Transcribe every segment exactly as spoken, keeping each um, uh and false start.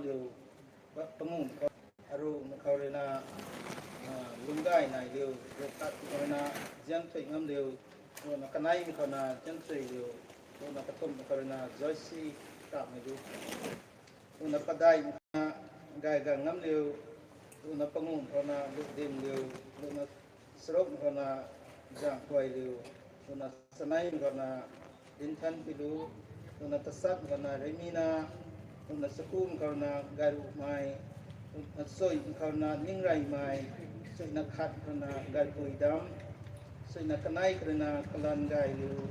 liu, panguh khou, aru na khou rui na, lungdai nai liu, ru khat khou rui na, zian thui ngam liu, ru na kanei khou na zian thui liu, ru na kathumh khou rui na Joyce Kamei liu, ru na padeih na gay gang ngam liu, ru na panguh khou na lu dim liu, ru na saruk khou na zang kuay liu, ru na sanei khou na Dinthan Pilu, ru na tasat khou na Remina, ru na sakum khou na Gairuhmei, ru na sui khou na Ningreymei, sui na khat khou na Gaipui Dam, sui na kanei khou na Kalan Gay Liu,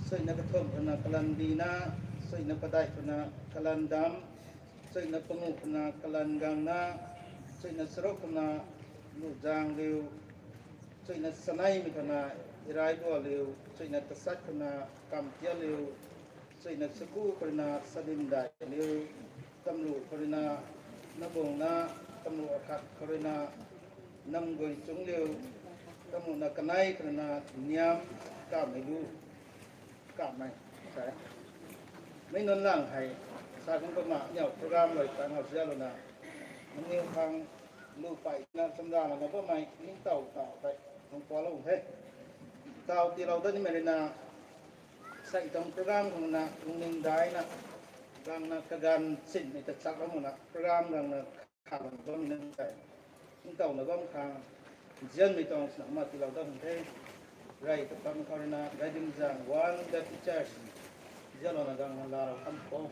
sui na kathumh khou na Kalan Dina, sui na padeih khou na Kalan Dam, sui na panguh khou na Kalan Gangna, sui na saruk khou na Luzang Liu, sui na saneimei khou na Irai Lua Liu, sui na tasat khou na Kamtia Liu, sui na saku khou na Sadim Dai Liu, tamruh khou na Nabung Na, tamruh akhat khou na Namgui Chung Liu, tamruh na kanei khou na Niam Kamei Lu. Kamei, sa. Mei nunc lang hei, sa kum kumna, niw program rui tang hau sialouna, nangniw khang lu peyna chamdana na bammei ningtow taw tei, nang pualou the. Taw tiilou dat nimei rui na, sei tuang program khou na lungning daina, gangna kaganv sinmei ta chaklou na, program gangna khalam bammei nunc tei, ningtowna bam khang, zianmei tuang swna ma tiilou dat hang the. Rey ta pam khou rui na, Gaidimzang One Baptist Church, zianlouna gangna laalou kan khou.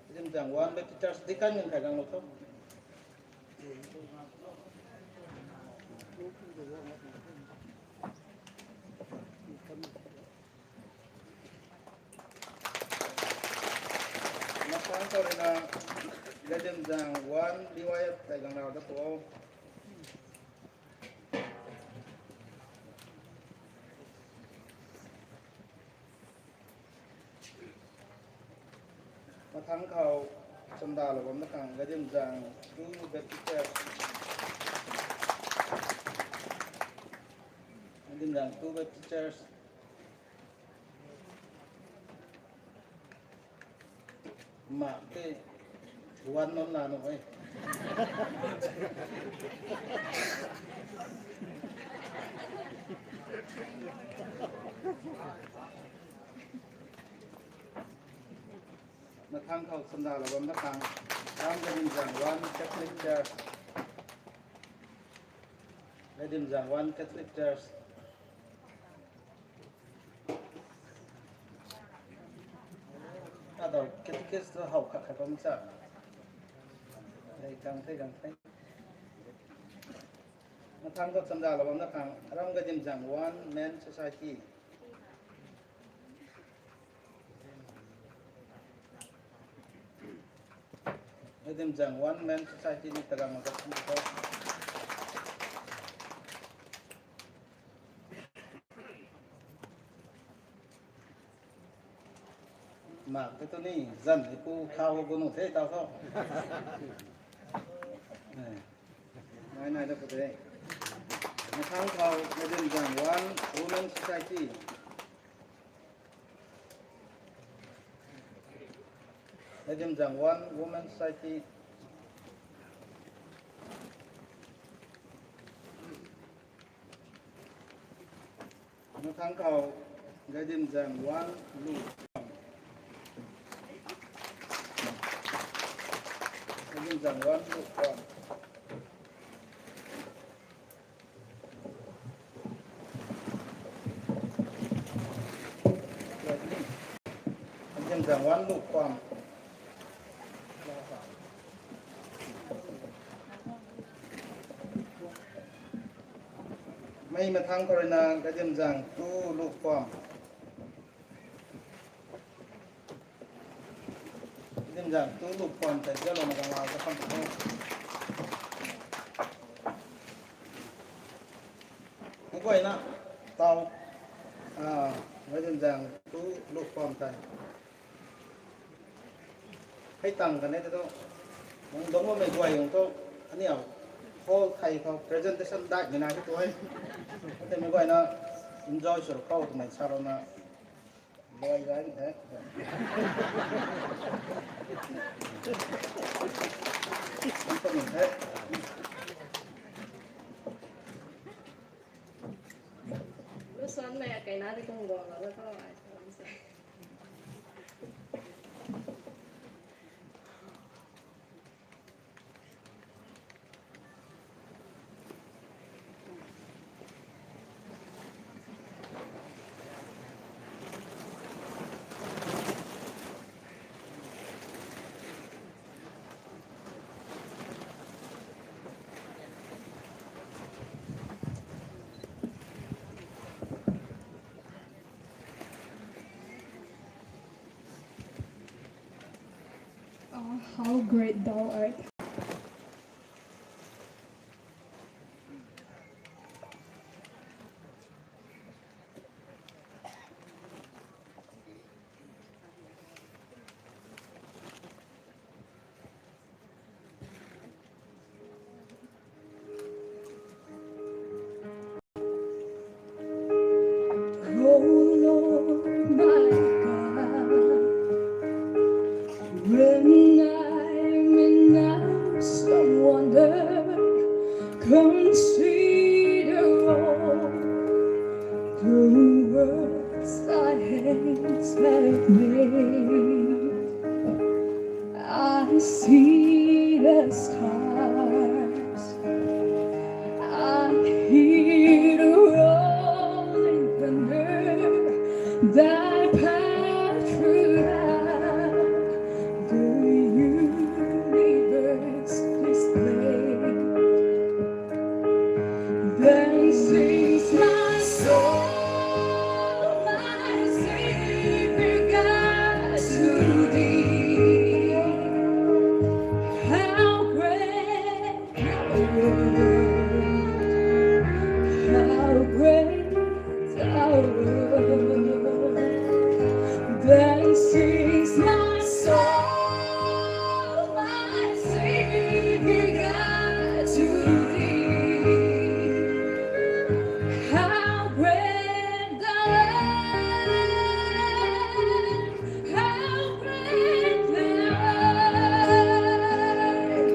Gaidimzang One Baptist Church, deacon nunc khat ganglou tho. Mathangc khou rui na, Gaidimzang One B Y F tei ganglou dat pu o. Mathangc khou chamdalou bam na khang Gaidimzang Two Baptist Church. Gaidimzang Two Baptist Church. Mak tei one nunc la nuh e. Mathangc khou chamdalou bam na khang, Ram Gaidimzang One Catholic Church. Gaidimzang One Catholic Church. Adau catechist tu how khat khat bam cha. Hei, gang the, gang the. Mathangc khou chamdalou bam na khang, Ram Gaidimzang One Men Society. Gaidimzang One Men Society ni tagang mak ta khang tho. Mak tei tu ni, zan hei pu khou gu nuh the taw tho. Nai nai da pu the. Mathangc khou Gaidimzang One Women Society. Gaidimzang One Women Society. Mathangc khou Gaidimzang One Lu Pam. Gaidimzang One Lu Pam. Gaidimzang One Lu Pam. Mei mathangc khou rui na Gaidimzang Two Lu Pam. Gaidimzang Two Lu Pam tei zianlouna ganglou ta khang tho. Mei guayna taw, Gaidimzang Two Lu Pam tei hei tang kan e tei tu. Nang dungc bammei guay nunc tu, aniu hall thei khou presentation daihmei nai tei tu e. Tei mei guayna enjoy sw khou twmei salouna, Oh, how great thou art. Oh Lord, my God, when I'm in awesome wonder, consider all the works thy hands have made. I see the stars, I hear the rolling thunder, thy path throughout the universe displayed. Then sings my soul, my Savior God, to thee. How great thou art, how great thou art. Then sings my soul, my Savior God, to thee. How great thou art, how great thou art.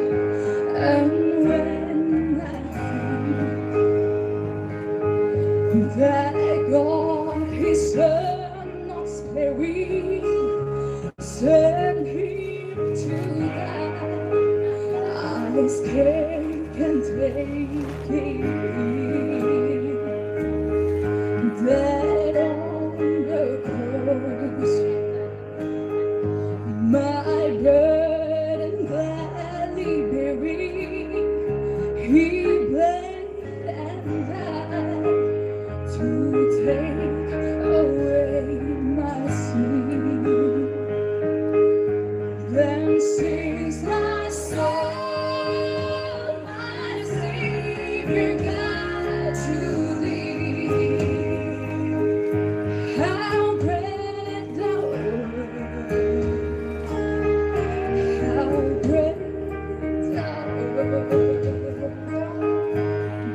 And when I think that God his Son not sparing, send him to die, I scarce can take it in, that on the cross, my burden gladly bearing, he bled and died to take away my sin. Then sings my soul, my Savior God, to thee. How great thou art, how great thou art.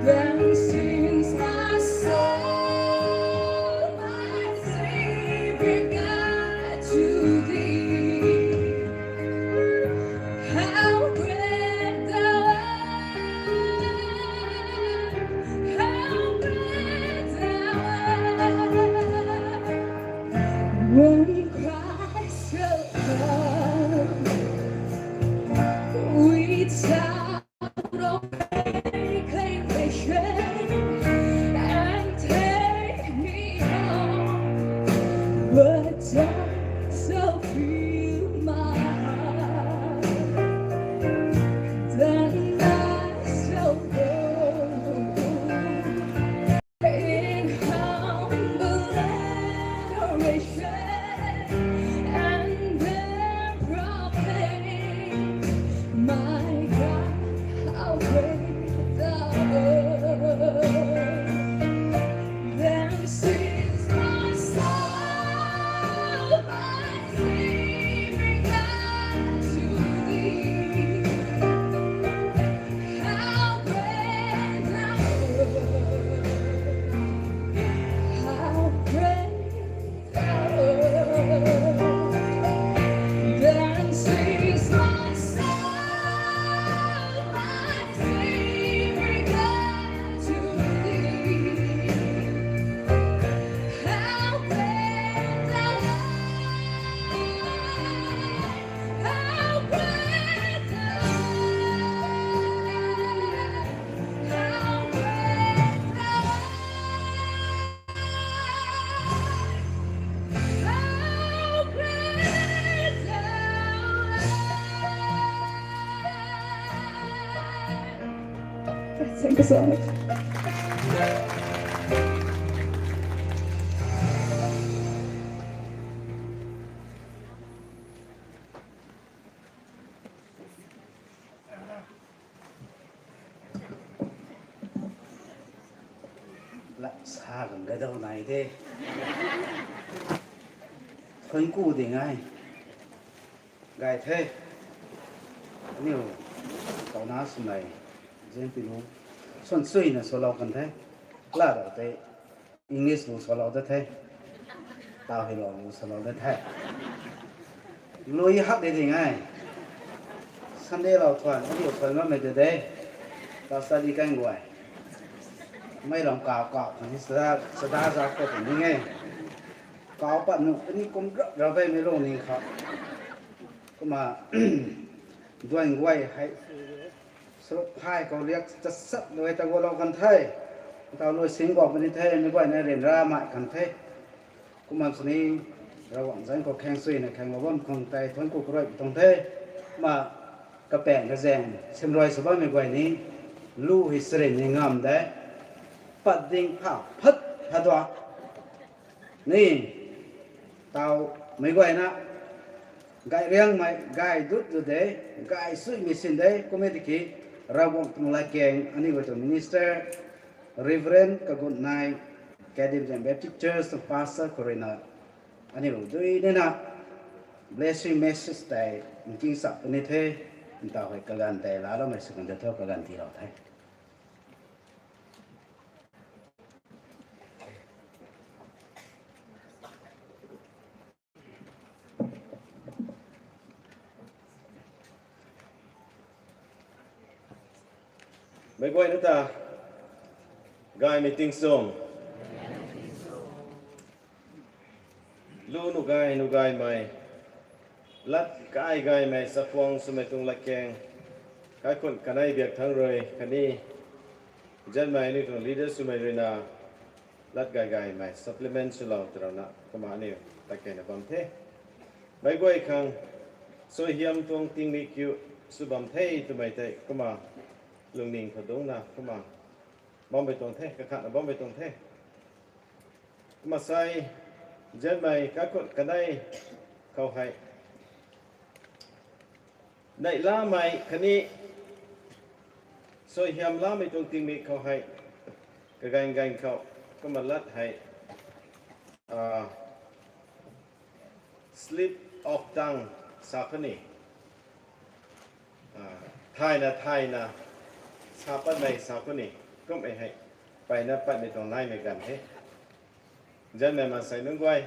Then sings my soul, my Savior God, to thee. How great thou art, how great thou art. When Christ shall come, without all declaration, and take me home, but don't so fill my heart, then I shall go in humble adoration, and then proclaim, my God, how great thou art. Then sings my soul, my Savior God, to thee. How great thou art, how great thou art. Thank you so much. Sa kan gadau nai de. Thuanc ku ding ai. Gay the. Aniu, tauna swmei, Zen Pinu. Swan suina swlou kan the. Kla dau tei, English lu swlou da the. Tau hei lou lu swlou da the. Lui hak de ding ai. Sunday lou thuan, aniu thuan ngammei de de. Tau study kan guay. Mei lam kau kau kan ni sada, sada za ko kan ni nge. Kau pat nu, ani kum rap rap bem mei lou ni kha. Kumna, duan guay hei. Sruk phai khou riak chasat lu hei ta gualou kan the. Tau lu sing guang puni the, mi guay na ryanra mai kan the. Kumna sini, Ravguangc zanc khou khang suina khang lou bam khang tei thuanc ku karui tuang the. Kumna, kapaeng kazaeng, simrui sw bammei guay ni, lu hei sarin ni ngam de. Pat ding pha phat pha dua. Ni, tau mei guayna, gay riangmei, gay dut dut de, gay suimei sin de, kum e tiki, Ravguangc tuang latkaeng, aniu guay tuang minister, Reverend Kagun Nai, Kadim Zen Baptist Church tuang pastor khou ruina, aniu dui nina, blessing message tei, nking sak puni the, ntau hei kaganv tei laaloumei second de thu kaganv tiilou the. Mei guayna ta, gaymei tingchung. Lu nu gay, nu gaymei. Lat kai gaymei, chakhwang swmei tuang latkaeng. Kaikhunh kanei biak thangc rui, khatni, zanmei aniu tuang leader swmei ruina, lat gay gaymei, supplement swlou twrana, kumna aniu, tat keyna bam the. Meic guay khang, suaihiam tuang tingmik kiu sw bam the twmei tei, kumna, lungning khou dungcna, kumna, bammei tuang the, kakhatna bammei tuang the. Kumna sai, zanmei kaikhunh kanei khou hei. Neihlamei khatni, suaihiam lamei tuang tingmik khou hei. Kaganv ganv khou, kumna lat hei. Ah, slip of tongue sa khou ni. Ah, thayna thayna, sa patmei sa khou ni. Kum e hei, mpeyna patmei tuang naimei ganv the. Zanmei maansei nunc guay,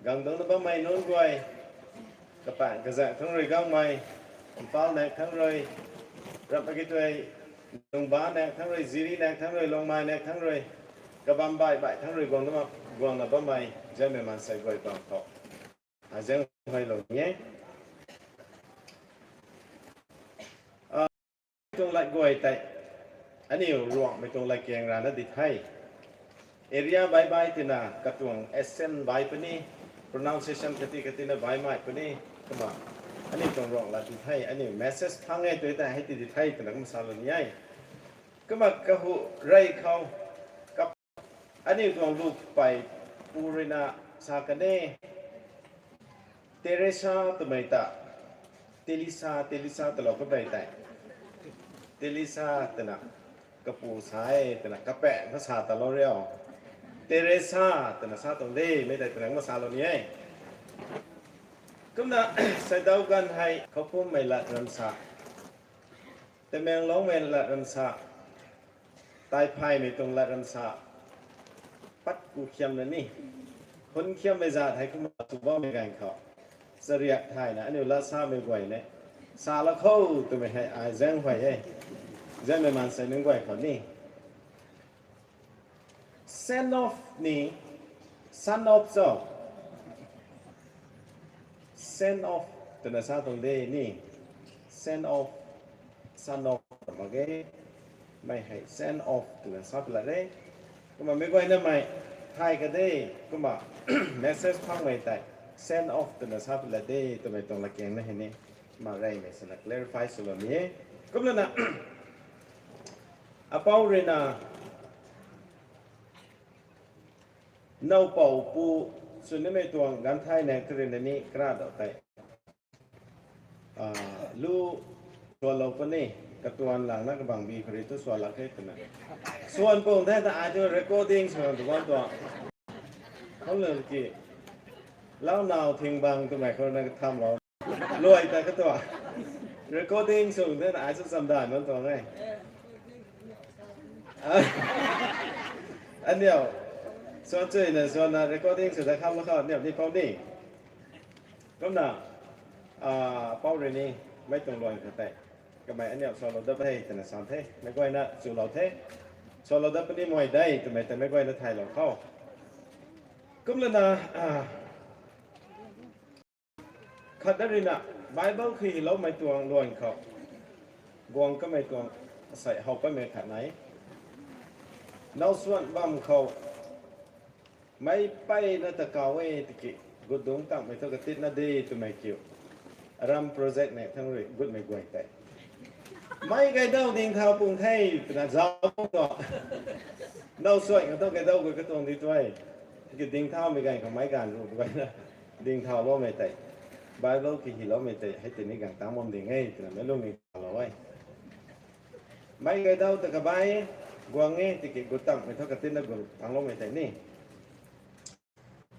gang dungcna bammei nunc guay, kapaeng kazaeng thangc rui gangmei, Imphal nak thangc rui, ramh aki tei, Nungba nak thangc rui, Jiri nak thangc rui, Longmai nak thangc rui, kabam baih baih thangc rui guang, guangna bammei, zanmei maansei guay bam khou. Azaeng huailou ni e. Tuang lat guay tei, aniu Ruangmei tuang latkaeng rana di the. Area bai bai tina katuang accent bai puni, pronunciation kati katina bai mai puni, kumna aniu tuang Ruang lat di the, aniu message phang e tui tei hei ti di the twna kumna salou ni e. Kumna kahu rey khou, aniu tuang lupei pu ruina sa kan e, Teresa twmei ta, Telisa, Telisa twlou kamei tei, Telisa twna kapu sa e twna kapaeng kha sa talou riu. Teresa twna sa tuang de mei tei twna kumna salou ni e. Kumna, seidaw ganv hei Khoupummei lat ram sa, Tamenglongmei lat ram sa, Taiphaimei tuang lat ram sa, pat ku khiamna ni, hun khiammei zat hei kumna sw bammei ganv khou, chariak thayna aniu lat samei guay ne, salou khou twmei hei ai zaeng huay e, zanmei maansei nunc guay khou ni. Send off ni, son of cho. Send off twna sa tuang de ni. Send off, son of mak ge. Mei hei send off twna sa pla de. Kumna meic guaynamei thay ka de. Kumna message phangmei tei send off twna sa pla de twmei tuang latkaeng na hei ni. Kumna reymei swna clarify swlou ni e. Kumlana Apou ruina, nowpou pu swnimei tuang ganv thai na karina ni kara dau tei, lu sualou puni, katuan langna kabang bi khou rui tu sualak khe twna. Swan pung the ta ai tu recording sw tu bam tuang. Khou lun ki, lau nau thing bang twmei khou na katham lou. Luai ta katuang. Recording sw the na ai su chamdan bam tuang e. Aniu, swan chuina swanna recording sw ta kham khou aniu ni pou ni. Kumna, apou rui ni, mei tuang luan khou tei, kamei aniu sualou dat the twna sa the, meic guayna chulou the, sualou dat puni mei de twmei tei meic guayna thaylou khou. Kumlana, khat da ruina, Bible khou hyloumei tuang luan khou, guang kamei tuang, asei how patmei khat nai. Now swan bam khou, meic peyna ta kaw e tiki, gut dungc tangmei thu katitna de twmei kiu. Aram project nei thang rui gutmei guay tei, meic gaydau dingthau pung the twna zauc tu. Now swan khou thu gaydau guay katuang di tu e. Tiki dingthaumei ganv khou meic ganv ru guayna dingthauloumei tei, Bible khou hyloumei tei hei tini ganv tang bam ding e twna meic lungning talou e. Meic gaydau ta kabai, guang e tiki gut tangmei thu katitna gut tangloumei tei ni.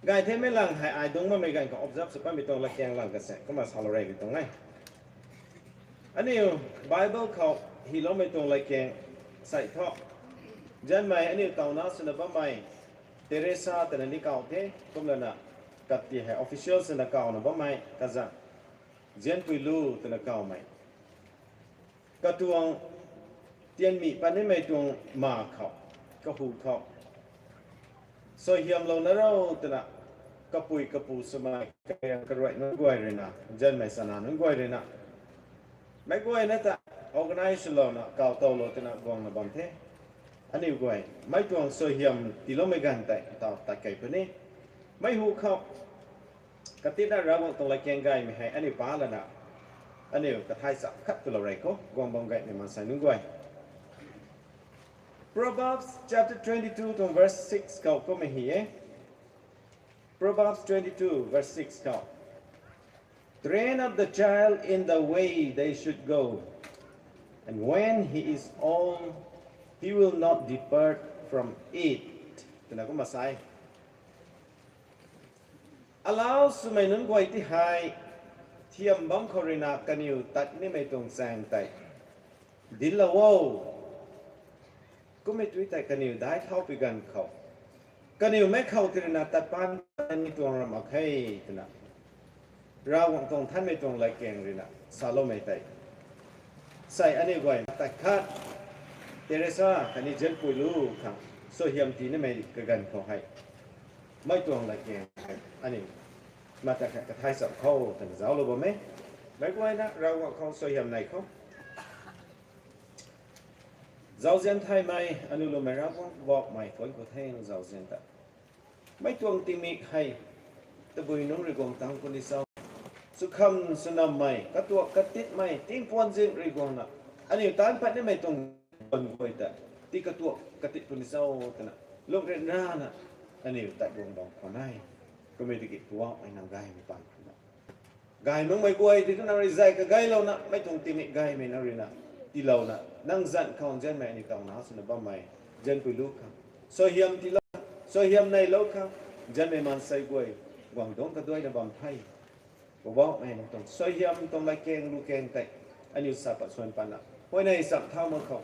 Gay themei lang hei ai dungc bammei ganv khou observe sw patmei tuang latkaeng lang kase kumna salou rey tuang e. Aniu Bible khou hyloumei tuang latkaeng sei thu, nzianmei aniu tauna swna bammei Teresa twna ni kaw the, kumlana kati hei official swna kawna bammei kazanc Zianpuilu twna kawmei, katuang tianmih patnimei tuang ma khou, kahu khou, suaihiamlouna ro twna, kapui kapu swmei kariang karuai nunc guay ruina, nzianmei chana nunc guay ruina, meic guayna ta organize swlouna kaw towlou twna guangna bam the. Aniu guay mei tuang suaihiam tiiloumei ganv tei taw tat kei puni. Mei hu khou, katitna Ravguangc tuang latkaeng gaymei hei aniu pa lana, aniu kathay cham khat twlou rey khou guang bam gaymei maansei nunc guay. Proverbs chapter twenty-two tuang verse six khou kumna hi e. Proverbs twenty-two verse six khou, Train up the child in the way they should go, and when he is old, he will not depart from it, twna kumna sa e. Alau swmei nunc guay ti hei, thiam bam khou ruina kaniw tat nimei tuang chaeng tei dinclou o. Kummei tui tei kaniw daic thaupui ganv khou, kaniw mei khou ti ruina tat pan ni tuang ram mak khe, twna Ravguangc tuang nthanmei tuang latkaeng ruina saloumei tei, sei aniu guay tat khat, Teresa khatni Zianpuilu khang suaihiam tii nimei kaganv khou hei, mei tuang latkaeng hei aniu mata khat kathay cham khou twna zauclou bam e. Meic guayna Ravguangc khou suaihiam nei khou, zauzian thaymei aniu lumei Ravguangc Poubauhmei, thuanc khou the nang zauzian ta. Mei tuang tingmik hei tabui nunc rui guang tang puni cho? Swkham swnammei, katuak katitmei, tingpuan zing rui guangna, aniu taanc pat nimei tuang puan guay ta, ti katuak katit puni cho twna, lungh ryanrana, aniu tat guang bam khwan e. Kummei tiki Poubauhmei nang gaymei paan khou na, gay makmei guay ti tu nang rui zay kagaylouna, mei tuang tingmik gaymei nang ruina tiilouna, nang zanc khou nzianmei aniu tauna swna bammei Zianpuilu khang suaihiam tiilou, suaihiam neilou khang, nzianmei maansei guay guang dungc kaduaina bam the. Poubauhmei nang tuang suaihiam tuang latkaeng lukaeng tei aniu sa pat suan patna, huayney cham thau mak khou,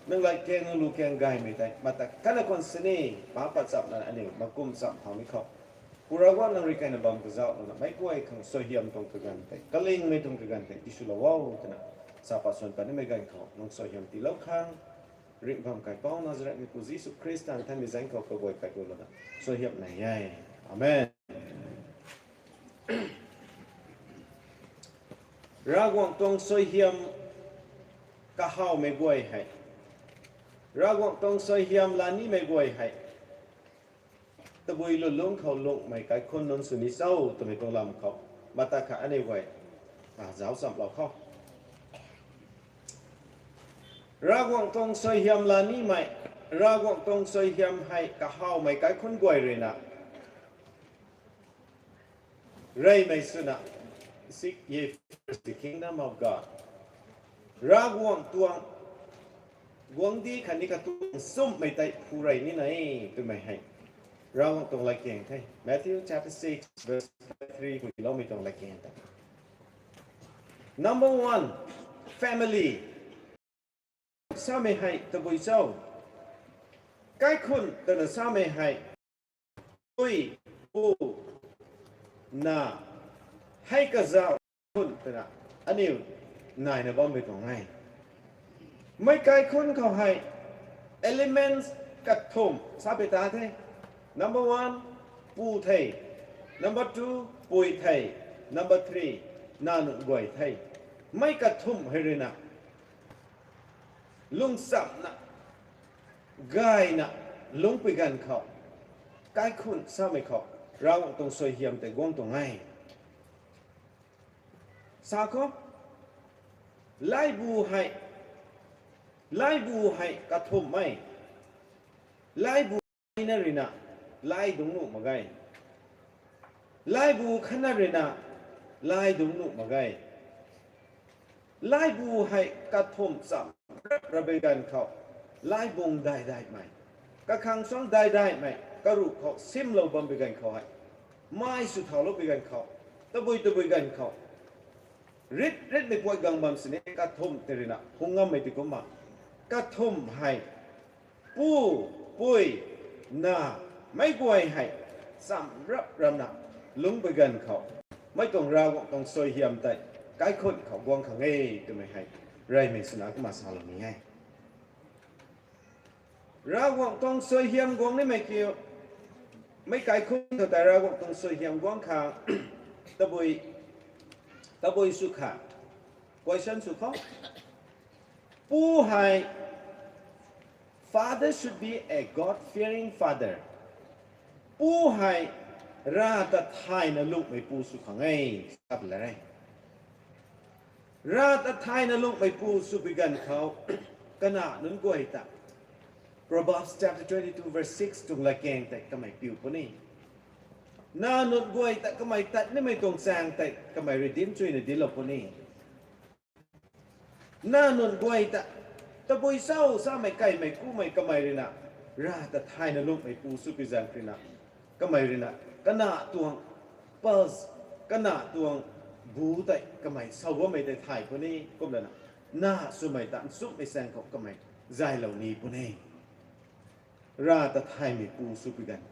nang latkaeng nang lukaeng gaymei tei mata kana khwan sini, pa pat chamna aniu makum cham thau mi khou, Pu Ravguangc nang rui kaina bam kazauhlouna meic guay khang suaihiam tuang kaganv tei, kalingmei tuang kaganv tei tiswlou o twna, sa pat suan pat nimei ganv khou nang suaihiam tiilou khang, ringhbam kaipouc Nazaretmeipu Jisu Khrista nthanmei zaeng khou kaguay kaigulouna suaihiam nei e. Amen. Ravguangc tuang suaihiam kahawmei guay hei, Ravguangc tuang suaihiam laa nimei guay hei, tabui lulungc khou lungmei kaikhunc nunc sw ni cho twmei tuang lam khou, mata khat aniu guay zauc chamlou khou, Ravguangc tuang suaihiam la nimei, Ravguangc tuang suaihiam hei kahawmei kaikhunc guay ruina, reymei swna, seek ye first the kingdom of God. Ravguangc tuang guangcdic khatni katuang nchumhmei tei phu rey nina e twmei hei Ravguangc tuang latkaeng the. Matthew chapter six verse three khou tiiloumei tuang latkaeng tei. Number one, family. Samei hei tabui cho? Kaikhunc twna samei hei pui, pu, na, hei kazauh kaikhunc twna aniu naina bammei tuang e. Mei kaikhunc khou hei elements kathumh sa pui ta the. Number one, pu the. Number two, pui the. Number three, nac nunc guay the. Mei kathumh hei ruina lungchamna, gayna lungcpui ganv khou, kaikhunc samei khou Ravguangc tuang suaihiam tei guang tuang e. Sa khou, laibu hei, laibu hei kathumh e. Laibu na ruina lay dungc nuh mak ge. Laibu khatna ruina lay dungc nuh mak ge. Laibu hei kathumh cham rap rap pui ganv khou, laibung dai daimei, kakhang suang dai daimei karuh khou simlou bam pui ganv khou hei, mei sw thauloupui ganv khou, tabui tabui ganv khou, rit ritmei puat gang bam sini kathumh tei ruina phung ngammei tei kumna, kathumh hei pu, pui, na, meic guay hei cham rap ramna lungcpui ganv khou, mei tuang Ravguangc tuang suaihiam tei kaikhunc khou guang khang e twmei hei reymei swna kumna salou ni e. Ravguangc tuang suaihiam guang nimei kiu, mei kaikhunc khou tei Ravguangc tuang suaihiam guang khang tabui, tabui sw kha, question sw khou, pu hei, father should be a God-fearing father. Pu hei, Rav ta thayna lungcmeipu sw khang e, sa pui la e. Rav ta thayna lungcmeipu swpui ganv khou, kanac nunc guay ta Proverbs chapter twenty-two verse six tuang latkaeng tei kamei piu puni. Nac nunc guay ta kamei tat nimei tuang chaeng tei kamei rui dinc chuyna dinclou puni. Nac nunc guay ta, tabui cho samei kaimei kumei kamei ruina, Rav ta thayna lungcmeipu swpui zaeng ruina, kamei ruina kanac tuang pulse, kanac tuang bu tei kamei sa bammei tei thay puni kumlana, nac swmei ta nchumhmei saeng khou kamei zaylou ni puni. Rav ta thaymeipu swpui ganv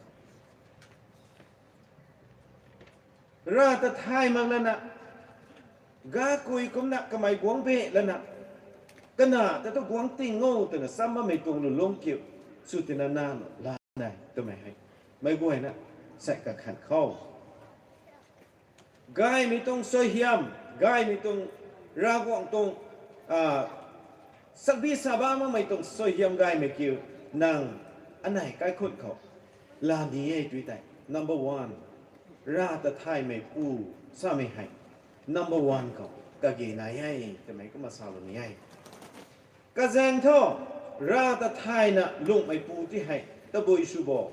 khou, Rav ta thay mak lana, gakui kumna kamei guang be lana, kanac ta tu guang ting o twna cham bammei tuang lulungc kiu sw tina nac nunc la nai twmei hei, meic guayna sa kakhan khou, gaymei tuang suaihiam, gaymei tuang, Ravguangc tuang, sakbi sa bam makmei tuang suaihiam gaymei kiu, nang anei kaikhunc khou laa ni e tw tei, number one, Rav ta thaymeipu samei hei number one khou kage nai e twmei kumna salou ni e. Kazaeng thu, Rav ta thayna lungcmeipu ti hei tabui sw bo?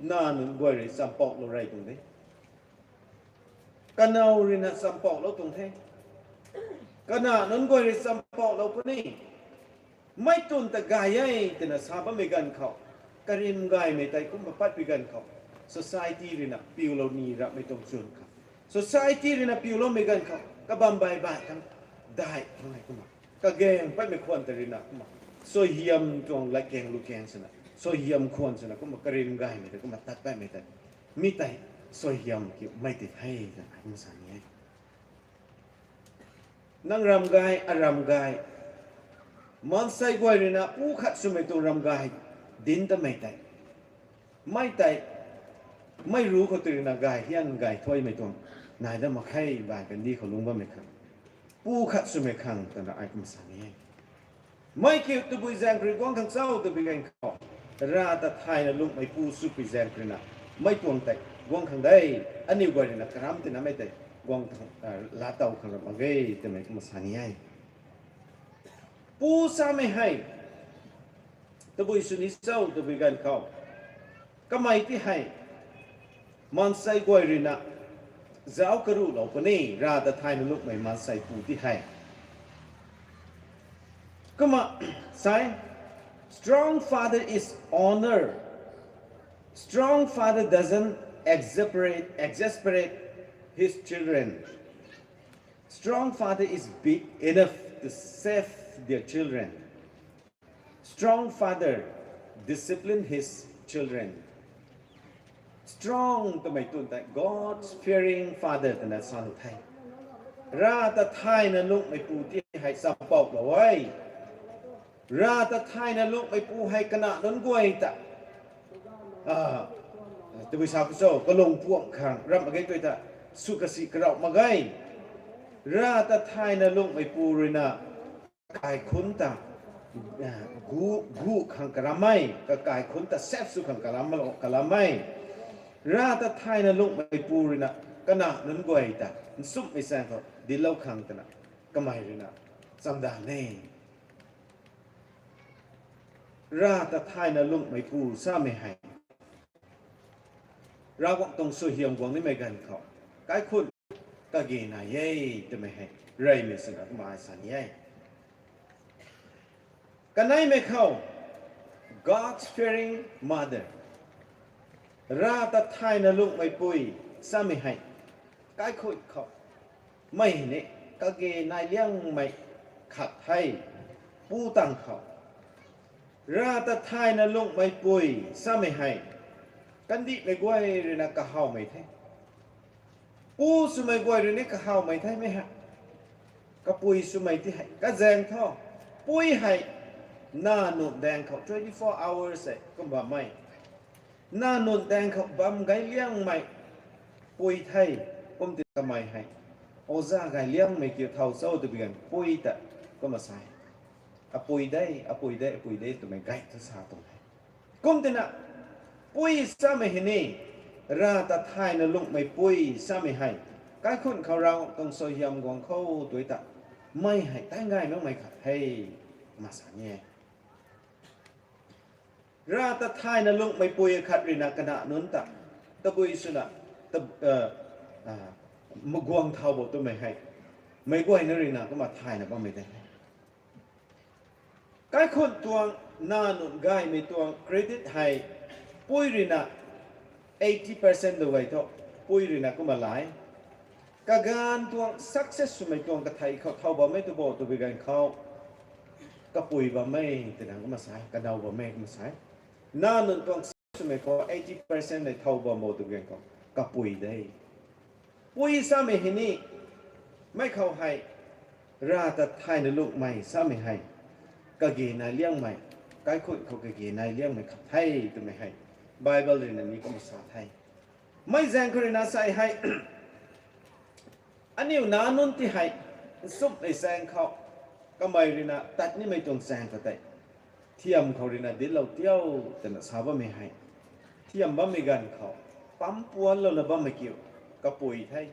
Nac nunc guay rui champouhlou rey tuang de. Kanow ruina champouhlou tuang the. Kanac nunc guay rui champouhlou puni. Mei twn ta gay e twna sa bammei ganv khou, karim gaymei tei kumna patpui ganv khou, society ruina piulou ni rapmei tuang chwn khou, society ruina piuloumei ganv khou kabam baih baih khang, dai khang hei kumna, kagaeng patmei khwan tei ruina kumna, suaihiam tuang latkaeng lukaeng swna, suaihiam khwan swna kumna karim gaymei tei kumna tat patmei tei, mi tei suaihiam kiu mei tei the twna ai kumna sa ni e. Nang ram gay, aram gay, maansei guay ruina pu khat swmei tuang ram gay dinc tamei tei, mei tei, mei ruc khou tei ruina gay hian gay thuaimei tuang nai dat mak khe, baanv kandih khou lungc bammei khang, pu khat swmei khang twna ai kumna sa ni e. Mei kiu tabui zaeng rui guang khang cho twpui ganv khou, Rav ta thayna lungcmeipu swpui zaeng ruina, mei tuang tei guang khang de, aniu guay ruina karam tina mei tei guang, laatow khang ram mak ge twmei kumna sa ni e. Pu samei hei tabui sw ni cho twpui ganv khou, kamei ti hei maansei guay ruina zauc karuhlou puni, Rav ta thayna lungmei maansei pu ti hei. Kumna sa e, strong father is honor. Strong father doesn't exasperate, exasperate his children. Strong father is big enough to save their children. Strong father discipline his children. Strong twmei tun tei God fearing father twna sa nu the. Rav ta thayna lungmei pu ti hei champouhlou e. Rav ta thayna lungmei pu hei kanac nunc guay ta tabui sa khou cho, kalung puamh khang ramh mak ge tui ta, sw kasi karauh mak ge. Rav ta thayna lungmei pu ruina kaikhunc ta gu, gu khang kalam e, kakaikhunc ta save sw khang kalam, kalam e. Rav ta thayna lungmei pu ruina kanac nunc guay ta nchumhmei chaeng khou dinclou khang twna kamei ruina chamdan e. Rav ta thayna lungmei pu samei hei Ravguangc tuang suaihiam guang nimei ganv khou kaikhunc kage nai e twmei hei reymei swna kumna ai sa ni e. Kaneimei khou, God fearing mother, Rav ta thayna lungmei pui samei hei kaikhunc khou mei ni kage nai liangmei khat the. Pu tang khou Rav ta thayna lungmei pui samei hei kandihmei guay ruina kahawmei the. Pu swmei guay rui ni kahawmei the mei hei. Kapui swmei ti hei kazaeng thu, pui hei na nunc daeng khou twenty four hours e kum bammei, na nunc daeng khou bam gay liangmei pui the. Kum ti kamei hei oza gay liangmei kiu thow cho twpui ganv pui ta kumna sa e, apui de, apui de, apui de twmei gay thu sa tuang the. Kum tina pui samei hei ni, Rav ta thayna lungmei pui samei hei kaikhunc khou Ravguangc tuang suaihiam guang khou tui ta mei hei tei gay makmei khat the, kumna sa ni e. Rav ta thayna lungmei pui khat ruina kanac nunc ta tabui swna maguang thau bo twmei hei meic guayna ruina kumna thayna bammei de. Kaikhunc tuang, na nunc gaymei tuang credit hei pui ruina eighty percent dou gay thu, pui ruina kumna lai. Kaganv tuang success swmei tuang kathei khou thow bammei tu bo twpui ganv khou kapui bammei twna kumna sa e, kanow bammei kumna sa e. Na nunc tuang success swmei khou eighty percent nei thow bam bo twpui ganv khou kapui de. Pui samei hei ni, mei khou hei Rav ta thayna lungmei samei hei kage nai liangmei, kaikhunc khou kage nai liangmei khat the twmei hei Bible ruina ni kumna sa the. Mei zaeng khou ruina sa hei aniu nac nunc ti hei nchumhmei chaeng khou kamei ruina tat nimei tuang chaeng khou tei thiam khou ruina dinclou tiau twna sa bammei hei, thiam bammei ganv khou pampuanlouna bammei kiu kapui the.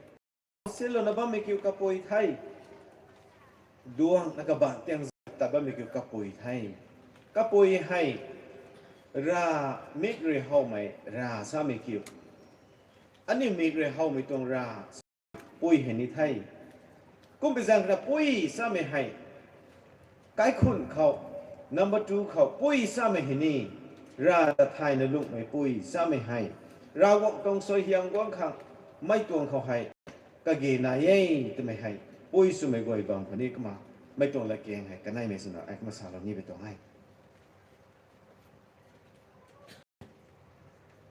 Sinlouna bammei kiu kapui the. Duangna kabangc tiang zat tat bammei kiu kapui the. Kapui hei Rav mik rui howmei Rav samei kiu, aniu mik rui howmei tuang Rav pui hei ni the. Kumpi zaeng khou ruina pui samei hei kaikhunc khou, number two khou pui samei hei ni, Rav ta thayna lungmei pui samei hei Ravguangc tuang suaihiam guang khang mei tuang khou hei kage nai e twmei hei pui swmei guay bam khou ni kumna mei tuang latkaeng hei kaneimei swna ai kumna salou ni pui tuang e.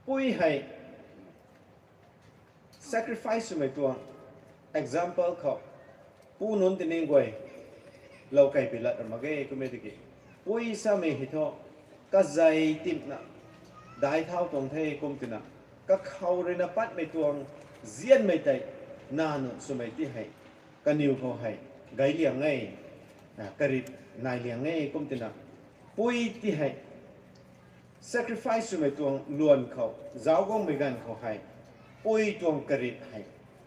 Pui hei sacrifice swmei tuang example khou pu nunc tini guay lou kei pi lat ra mak ge kummei tiki, pui samei hei thu kazei timhna daic thau tuang the kum twna, kakhou ruina patmei tuang nzianmei tei na nunc swmei ti hei kaniw khou hei gay liang e, karit nai liang e kum twna, pui ti hei sacrifice swmei tuang luan khou zauc guangmei ganv khou hei pui tuang karit hei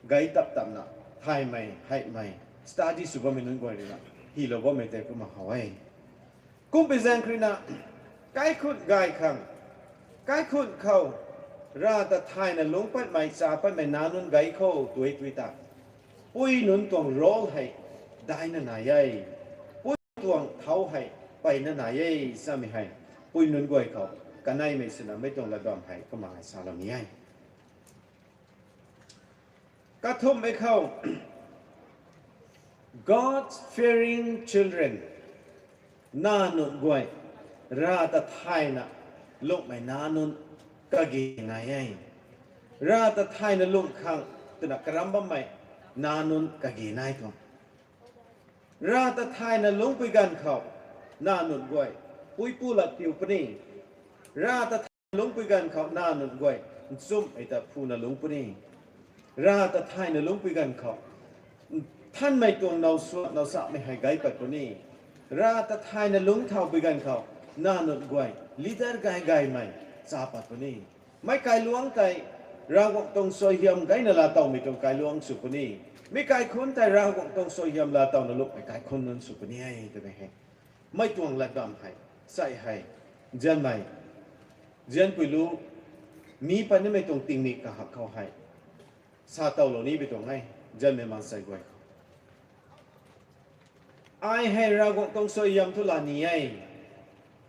gay tap tapna thaymei heimei study sw bammei nunc guay ruina hylou bammei tei kumna how e. Kumpui zaeng khou ruina, kaikhunc gay khang, kaikhunc khou, Rav ta thayna lungc patmei, cha patmei nac nunc gay khou tui tui ta, pui nunc tuang role hei daina nai e, pui tuang thau hei peyna nai e, samei hei, pui nunc guay khou kaneimei swna mei tuang latbam hei kumna salou ni e. Kathumhmei khou, God-fearing children, nac nunc guay, Rav ta thayna lungcmei nac nunc kage nai e. Rav ta thayna lungc khang twna karam bammei nac nunc kage nai tuang. Rav ta thayna lungcpui ganv khou, nac nunc guay, puipu lat piu puni. Rav ta thayna lungcpui ganv khou nac nunc guay, nchumhmei ta phuna lungc puni. Rav ta thayna lungcpui ganv khou, nthanmei tuang now suat now samei hei gay pat puni. Rav ta thayna lungc thaupui ganv khou, nac nunc guay, leader gay gaymei cha pat puni. Mei kailuangc tei, Ravguangc tuang suaihiam gayna laa towmei tuang kailuangc sw puni. Mi kaikhunc tei Ravguangc tuang suaihiam laa towna lungcmei kaikhunc nunc sw puni e twmei hei, mei tuang latbam hei, sai hei, nzianmei, nzianpui lu, mi pat nimei tuang tingmik kahak khou hei, sa towlou ni bi tuang e, nzianmei maansei guay khou. Ai hei Ravguangc tuang suaihiam thu laa ni e.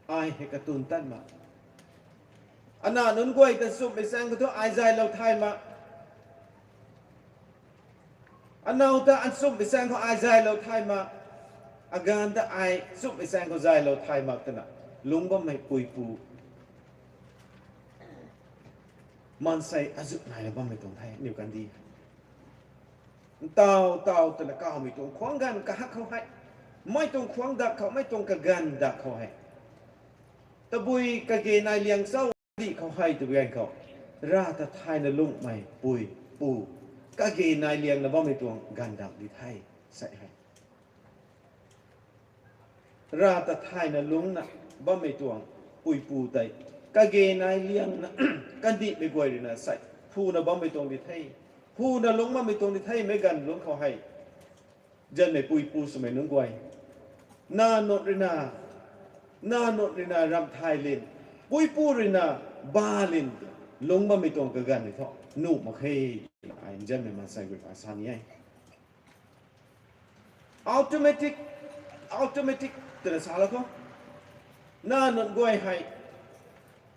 Ai hei katun tat ma. Anac nunc guay ta nchumhmei chaeng khou thu ai zaylou thay ma. Anac ta nchumhmei chaeng khou ai zaylou thay ma. Aganv ta ai nchumhmei chaeng khou zaylou thay ma twna lungc bammei puipu, maansei azuh naina bammei tuang the, aniw kandih. Ntaw taw twna kawmei tuang khwang ganv kahak khou hei, mei tuang khwang dak khou, mei tuang kaganv dak khou hei, tabui kage nai liang cho dih khou hei twbi ganv khou, Rav ta thayna lungcmei pui, pu, kage nai liangna bammei tuang ganv dak di the, sai hei. Rav ta thayna lungcna bammei tuang puipu tei, kage nai liangna, kandihmei guay ruina sai, phuna bammei tuang di the, phuna lungc bammei tuang di the, meic ganv lungc khou hei. Nzianmei puipu swmei nunc guay, nac nunc ruina, nac nunc ruina ramh thay lin, puipu ruina ba lin, lungc bammei tuang kaganv ni thu nuh mak khe, ai nzianmei maansei guay ta sa ni e. Automatic, automatic twna salou khou, nac nunc guay hei,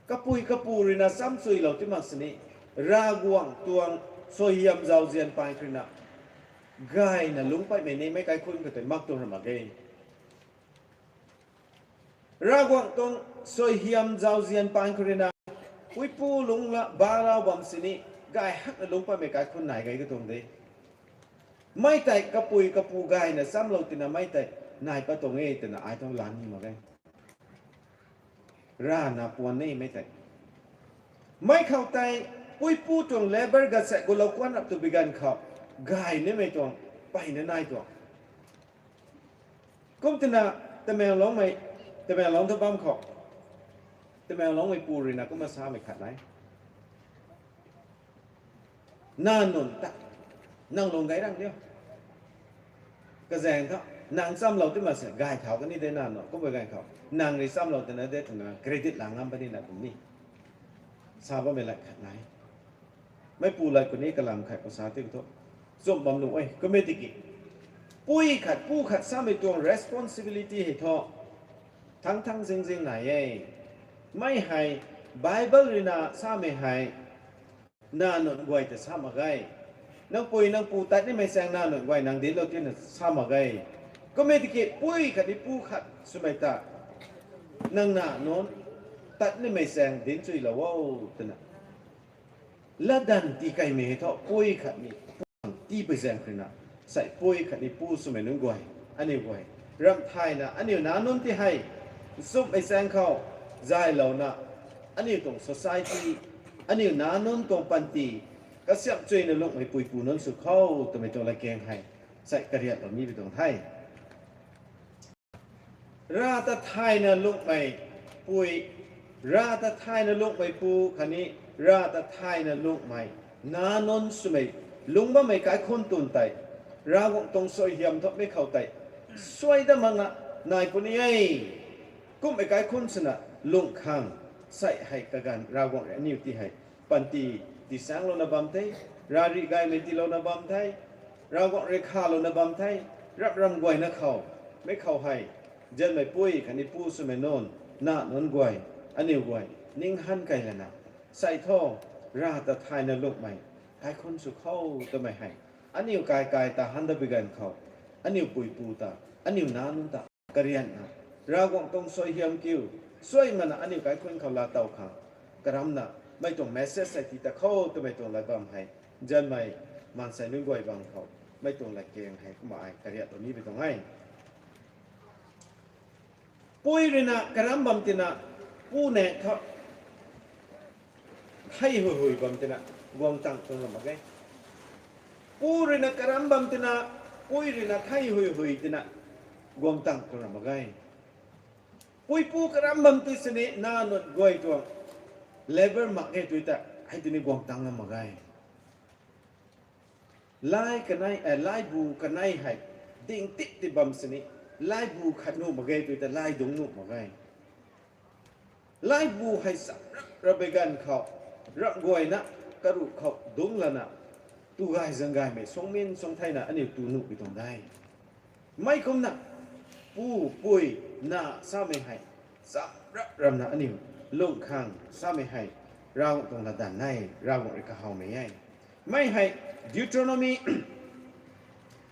kapui kapu ruina chamchuilou ti mak sini, Ravguangc tuang suaihiam zauzian paan khou ruina, gayna lungc patmei ni meic kaikhunc khou tei mak tuang ra mak ge. Ravguangc tuang suaihiam zauzian paan khou ruina, puipu lungc la, ba lau bam sini, gay hakna lungc patmei kaikhunc nai gay katuang de. Mei tei kapui kapu gayna chamlou tina mei tei nai pat tuang e twna ai thu lan ni mak ge. Ravna puan ni mei tei. Mei khou tei, puipu tuang labour gatsek gulou kuan rap tw bi ganv khou, gay nimei tuang, peyna nai tuang. Kum tina, Tamenglongmei, Tamenglong thu bam khou, Tamenglongmei pu ruina kumna samei khat nai. Nac nunc ta, nang lung gay rang diu. Kazaeng thu, nang chamlou ti mak se, gay thau kani de nac nunc, kumbei ganv khou, nang rui chamlou tina de twna credit la ngam puni na kum ni. Sa bammei lat khat nai. Meipu lat kuni kalam khat khou sa ti thu, chum bam nuh e, kum e tiki, pui khat, pu khat samei tuang responsibility hei thu, thangc thangc zing zing nai e. Mei hei, Bible ruina samei hei, nac nunc guay ta sa mak ge. Nang pui nang pu tat nimei chaeng nac nunc guay nang dinclou tina sa mak ge. Kum e tiki pui khatni pu khat swmei ta, nang nac nunc tat nimei chaeng dinc chuilou o twna latdanv tii kaimei hei thu pui khatni pu tipui zaeng khou ruina, sai pui khatni pu swmei nunc guay, aniu guay, ramh thayna aniu nac nunc ti hei, nchumhmei chaeng khou zaylouna, aniu tuang society, aniu nac nunc tuang panty kasiamh chuina lungcmei puipu nunc sw khou twmei tuang latkaeng hei, sai kariatlou ni bi tuang the. Rav ta thayna lungcmei pui, Rav ta thayna lungcmei pu khatni Rav ta thayna lungcmei nac nunc swmei lungc bammei kaikhunc twn tei, Ravguangc tuang suaihiam thopmei khou tei suai dat makna nai puni e. Kumhmei kaikhunc swna lungh khang, sei hei kaganv Ravguangc rui aniu ti hei panty tisaenglouna bam the, ravri gaymei tiilouna bam the, Ravguangc rui khalouna bam the, rap ram guayna khou, mei khou hei, nzianmei pui khatni pu swmei nunc, nac nunc guay, aniu guay, ning han kei lana, sei thu, Rav ta thayna lunghmei kaikhunc sw khou twmei hei, aniu kai kai ta han da bi ganv khou, aniu puipu ta, aniu nac nunc ta karianna, Ravguangc tuang suaihiam kiu, suai mana aniu kaikhunc khou laatow khang, karamna, mei tuang message hei tii ta khou twmei tuang lat bam hei, nzianmei, maansei nunc guay bang khou, mei tuang latkaeng hei kumna ai kariat tat ni bi tuang e. Pui ruina karam bam tina, pu ne thu, thei hui hui bam tina, guang tang tuang ra mak ge. Pu ruina karam bam tina, pui ruina thei hui hui tina, guang tang tuang ra mak ge. Puipu karam bam ti sini nac nunc guay tuang level mak ge tui ta, hei tini guang tang ra mak ge. Lai kanei, eh, laibu kanei hei, ding tip ti bam sini, laibu khat nuh mak ge tui ta, lai dungc nuh mak ge. Laibu hei sa rap rap bi ganv khou, rap guayna, karuh khou dungc lana, tu gay zang gaymei suangmin suang theina aniu tu nuh pi tuang de. Mei kumna, pu, pui, nac samei hei, sa rap ramna aniu, lungh khang samei hei, Ravguangc tuang latdanv e, Ravguangc rui kahawmei e. Mei hei, Deuteronomy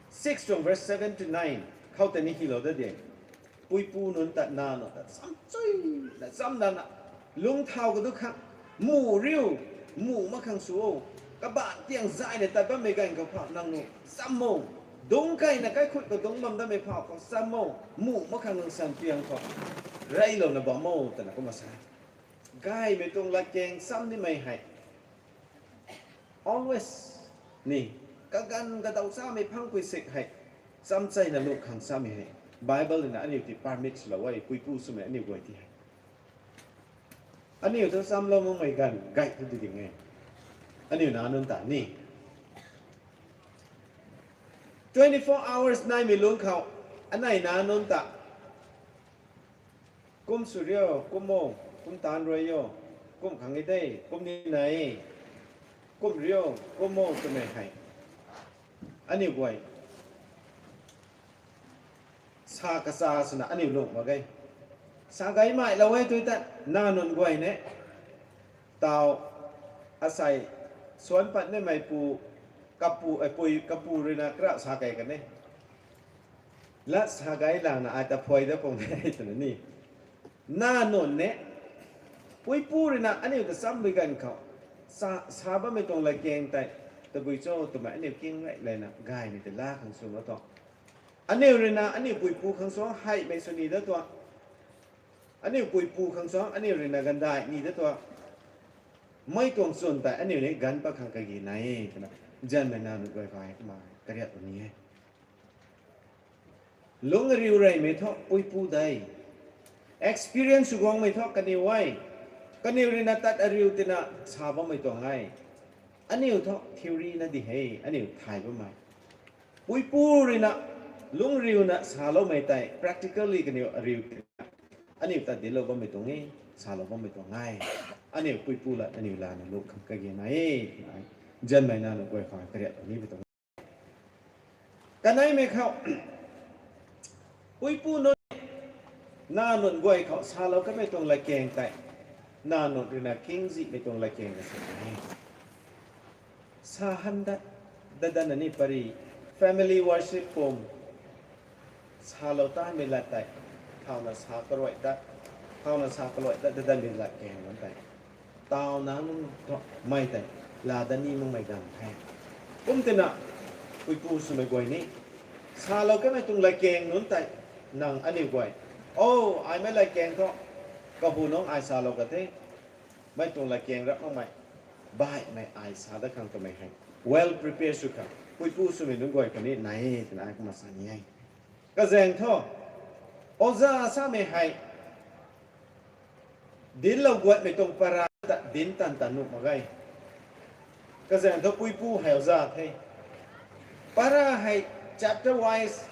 six tuang verse seven to nine khou tei ni hylou da de. Puipu nunc ta nac nunc ta cham chui, na cham dana, lungc thau kadu khang, muh riu, muh mak khang sw o, kabaanc tiang zayna tat bammei ganv khou phau nang nu cham o, dungc keyna kaikhut khou dungc bam datmei phau khou cham o, muh mak khang nang san tiang khou, reilouna bam o twna kumna sa. Gaymei tuang latkaeng cham nimei hei, always ni, kaganv kadaw chamei phang pui sik hei, cham cheyna lungh khang chamei hei, Bible ruina aniu ti permit swlou e, puipu swmei aniu guay ti hei. Aniu thu chamlou makmei ganv gay thu di ding e. Aniu nac nunc ta ni, twenty-four hours naimei lungc khou, anei nac nunc ta, kum sw rio, kum o, kum taanc rui o, kum khang e de, kum ni nai, kum rio, kum o twmei hei, aniu guay sa kacha swna aniu lungh mak ge. Sa gay mailou e tui ta, nac nunc guay ne, tau, asei, suan pat nimei pu, kapu, eh, pui, kapu ruina kara sa kei kan e. Lat sa gay langna ai ta phuai dat pung de twna ni, nac nunc ne, puipu ruina aniu ta cham bi ganv khou, sa, sa bammei tuang latkaeng tei, tabui cho twmei aniu king rey lana gaymei tei la khang sw na tuang. Aniu ruina aniu puipu khang suang heimei sw ni dat tuang. Aniu puipu khang suang aniu ruina gandai ni dat tuang. Mei tuang chwn tei aniu ni ganv pat khang kagi nai e twna, nzianmei nac nunc guay khou kumna kariat tu ni e. Lungc ariu reymei thu puipu de. Experience sw guangmei thu kaniw e. Kaniw ruina tat ariu tina sa bammei tuang e. Aniu thu theory na di he, aniu thay bammei. Puipu ruina lungc riuna saloumei tei practically kaniw ariu tina, aniu ta dinclou bammei tuang e, salou bammei tuang e. Aniu puipu lat aniu lana lungc khang kagi nai e. Nzianmei nac nunc guay khou kariat tu ni bi tuang. Kaneimei khou, puipu nunc, nac nunc guay khou salou kanmei tuang latkaeng tei, nac nunc ruina kingzihmei tuang latkaeng ka sa e. Sa han dat, dat dat na ni pary, family worship pum, salou tanmei lat tei, thauna sa karuai dat, thauna sa karuai dat, dat dat ni latkaeng nunc tei, tauna nunc thu mei tei, laa dat ni makmei ganv the. Kum tina, puipu swmei guay ni, salou kanmei tuang latkaeng nunc tei, nang aniu guay, o, ai mei latkaeng thu, kahu nunc ai salou ka the, mei tuang latkaeng rap makmei, baihmei ai sa dat khang twmei hei, well prepare sw khang puipu swmei nunc guay khou ni nai e twna ai kumna sa ni e. Kazaeng thu, oja samei hei, dinclou guatmei tuang para ta dinc tan tan nuh mak ge. Kazaeng thu puipu hei oja the. Para hei chapter wise,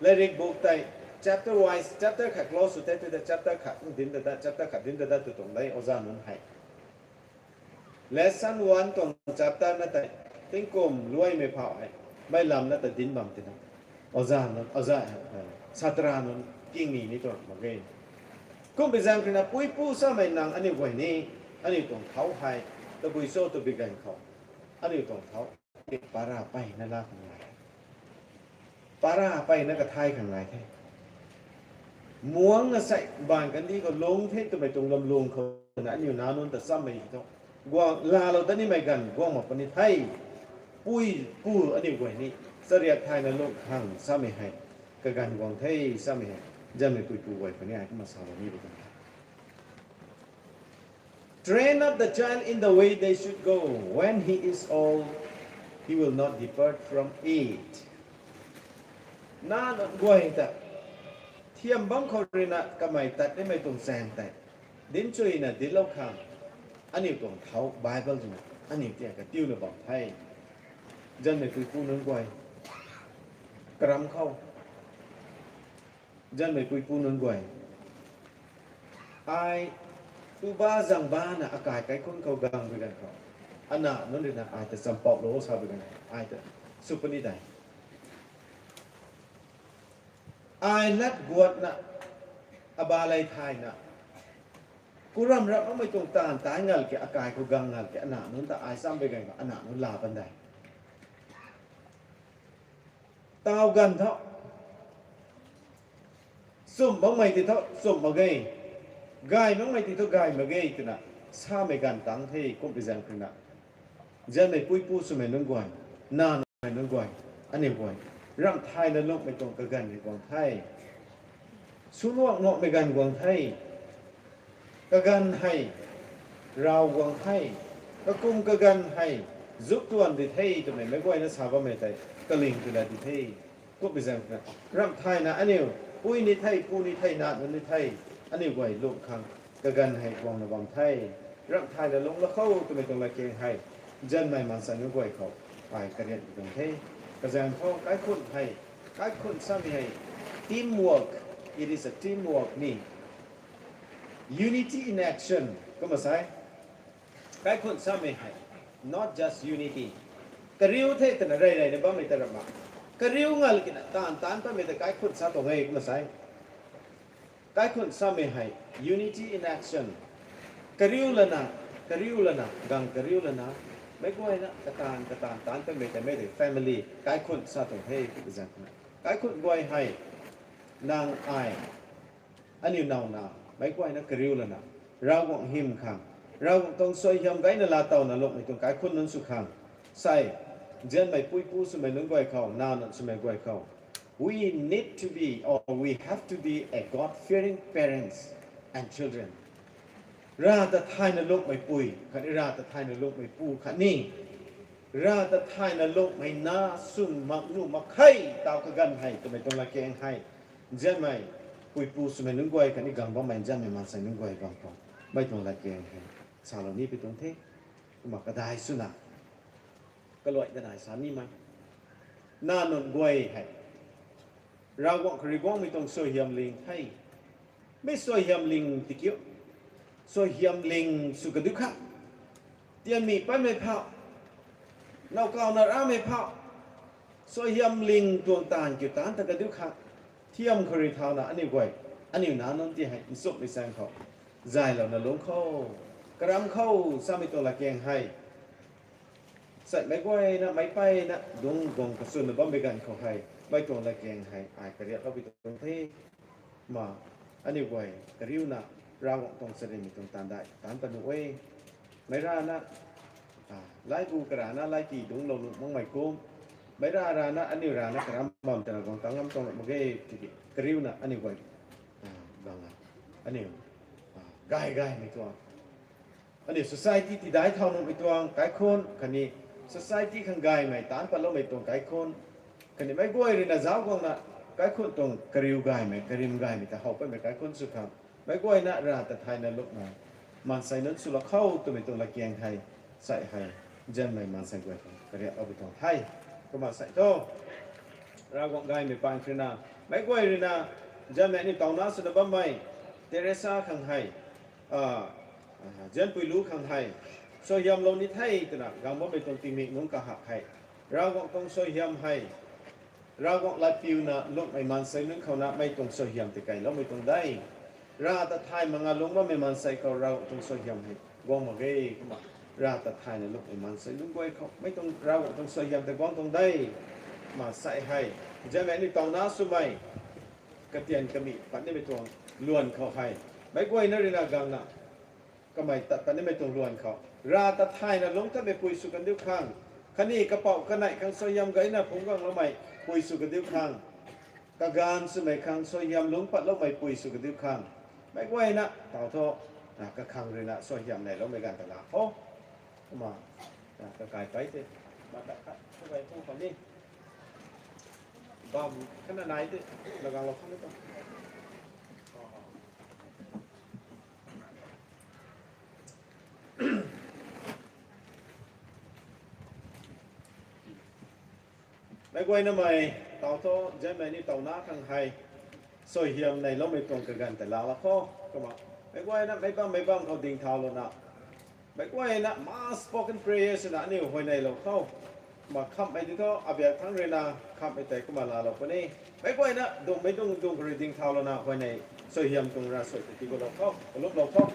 latrik book tei, chapter wise, chapter khat close sw the, tu ta chapter khat din ta, chapter khat din ta tu tuang de, oja nunc hei. Lesson one tuang chapter na tei, tingkum luaimei phau hei, mei lam na ta din bam tina, oja nunc, oja, satra nunc kingni ni tuang mak ge. Kumbi zaeng khrina puipu samei nang aniu guay ni, aniu tuang thau hei, tabui cho twbi ganv khou, aniu tuang thau, para peyna la khang nai, para peyna kathay khang nai the. Muangna sei baanv kandih khou lung the twmei tuang lam lung khou na aniu nac nunc ta chammei tho, guang laalou dat nimei ganv guang mak puni the. Puipu aniu guay ni, chariak thayna lung khang samei hei, kaganv guang the samei hei, zanmei puipu guay khou ni ai kumna salou ni bam tuang the. Train up the child in the way they should go. When he is old, he will not depart from it. Nac nunc guay ta thiam bam khou ruina kamei tat nimei tuang chaeng tei dinc chuyna dinclou khang, aniu tuang thau Bible twna aniu tian katiuna bam the. Zanmei puipu nunc guay, karam khou, zanmei puipu nunc guay, ai tuba zangbana akai kaikhunc khou gangbi ganv khou, anac nunc ruina ai ta champouhlou sa bi ganv khou ai ta sw puni de. Ai lat guatna, aba lei thayna, kuram rap makmei tuang taanv tai ngal ke, akai khou gang ngal ke, anac nunc ta ai cham bi ganv khou anac nunc laa pan de. Taw ganv tho, chumh makmei ti tho chumh mak ge, gay makmei ti tho gay mak ge twna samei ganv tangc the. Kumbi zaeng khrina, zanmei puipu swmei nunc guay, nac nunc guay, aniu guay, ramh thayna lungmei tuang kaganv hei guang the. Swnuak nuakmei ganv guang the. Kaganv hei rav guang the. Kakum kaganv hei zuk tuan di the twmei meic guayna sa bammei tei kaling tw la di the. Kumbi zaeng khrina, ramh thayna aniu pui ni the, pu ni the, nac nunc ni the, aniu guay lung khang kaganv hei guangna bam the. Ramh thayna lungclou khou twmei tuang latkaeng hei, zanmei maansei nunc guay khou ai karian tuang the. Kazaeng khou kaikhunc hei, kaikhunc samei hei team work, it is a team work ni. Unity in action kumna sa e. Kaikhunc samei hei, not just unity. Kariu the twna rey reyna bammei ta ramh mak, kariu ngal kina taanv taanc patmei ta kaikhunc sa tuang e kumna sa e. Kaikhunc samei hei unity in action. Kariu lana, kariu lana, gang kariu lana, meic guayna kataanv kataanv taanc patmei ta mei tei family kaikhunc sa tuang the. Kumbi zaeng khrina, kaikhunc guay hei, nang ai, aniu naw na, meic guayna kariu lana, Ravguangc hym khang, Ravguangc tuang suaihiam gayna laatowna lungmei tuang kaikhunc nunc sw khang, sai, zanmei puipu swmei nunc guay khou, nac nunc swmei guay khou, we need to be, or we have to be a God-fearing parents and children. Rav ta thayna lungmei pui khatni rav ta thayna lungmei pu khatni rav ta thayna lungmei nac swn mak nuh mak khe. Taw kaganv hei twmei tuang latkaeng hei, zanmei puipu swmei nunc guay khatni gang bammei zanmei maansei nunc guay bam tuang, mei tuang latkaeng hei salou ni pi tuang the. Kumna kadai swna, kaluai danai sa nimei, nac nunc guay hei, Ravguangc khou rui guangmei tuang suaihiamling the. Mi suaihiamling tikiu, suaihiamling sw kadiu khang, tianmei patmei phau, nowkaw na ramei phau, suaihiamling tuang taanv kiu taanc ta kadiu khang, thiam khou rui thauna aniu guay, aniu nac nunc ti hei nchumhmei chaeng khou zaylouna lungc khou, karam khou samei tuang latkaeng hei, sai meic guayna, meic mpeyna dungc guang kachwnna bammei ganv khou hei, mei tuang latkaeng hei ai kariaklou pi tuang the. Ma, aniu guay kariuna, Ravguangc tuang charynmei tuang taanv dai taanc pat nuh e. Meic rana, laibu karana laiki dungclou nuh makmei kum, meic ra rana aniu rana karam bam twna guang tang ngam tuang mak ge tiki kariuna aniu guay, bang, aniu, gay gaymei tuang, aniu society tidai thau nuhmei tuang kaikhunc khatni society khang gaymei taanc patloumei tuang kaikhunc, khatni meic guay ruina zauc guangna kaikhunc tuang kariu gaymei, karim gaymei ta how patmei kaikhunc sw khang, meic guayna Rav ta thayna lungna, maansei nunc swlou khou twmei tuang latkaeng hei, sai hei, zanmei maansei guay khang kariaklou pi tuang the. Kumna sai thu, Ravguangc gaymei paan khrina, meic guay ruina, Nzianmei aniu tauna swna bammei Teresa khang hei, a, a, Nzianpuilu khang hei, suaihiamlou ni the twna gang bammei tuang tingmik nunc kahak hei, Ravguangc tuang suaihiam hei, Ravguangc latpiuna lungmei maansei nunc khou na mei tuang suaihiam tei kailoumei tuang de. Rav ta thay mak nga lungc bammei maansei khou Ravguangc tuang suaihiam hei guang mak ge. Kumna rav ta thayna lungmei maansei nunc guay khou mei tuang Ravguangc tuang suaihiam tei guang tuang de. Kumna sei hei, nzianmei aniu tauna swmei katian kamei pat nimei tuang luan khou hei, meic guayna ruina gangna kamei tat pat nimei tuang luan khou, rav ta thayna lungc tatmei pui sw kandiu khang, khatni kapouc kanei khang suaihiam gayna phungc gangloumei pui sw kandiu khang, kaganv swmei khang suaihiam lungc patloumei pui sw kandiu khang, meic guayna tau thu, a, kakhang ruina suaihiam neiloumei ganv ta la kho. Kumna, a, kakai pei tei, ma ta khat kakai pu khou ni, bam khatna nai tei, laganglou khang ni ta. Meic guaynamei tau thu, nzianmei aniu tauna khang hei suaihiam neiloumei tuang kaganv tei laalou kho. Kumna meic guayna meic bam meic bam khou dingthaulouna, meic guayna mass spoken prayer swna aniu huayneylou kho. Kumna khamhmei di thu abiak thangc ruina khamhmei tei kumna laalou puni. Meic guayna dungmei dung dung khou rui dingthaulouna huayney suaihiam tuang ravsuai tei tiigulou kho, kalumlou kho.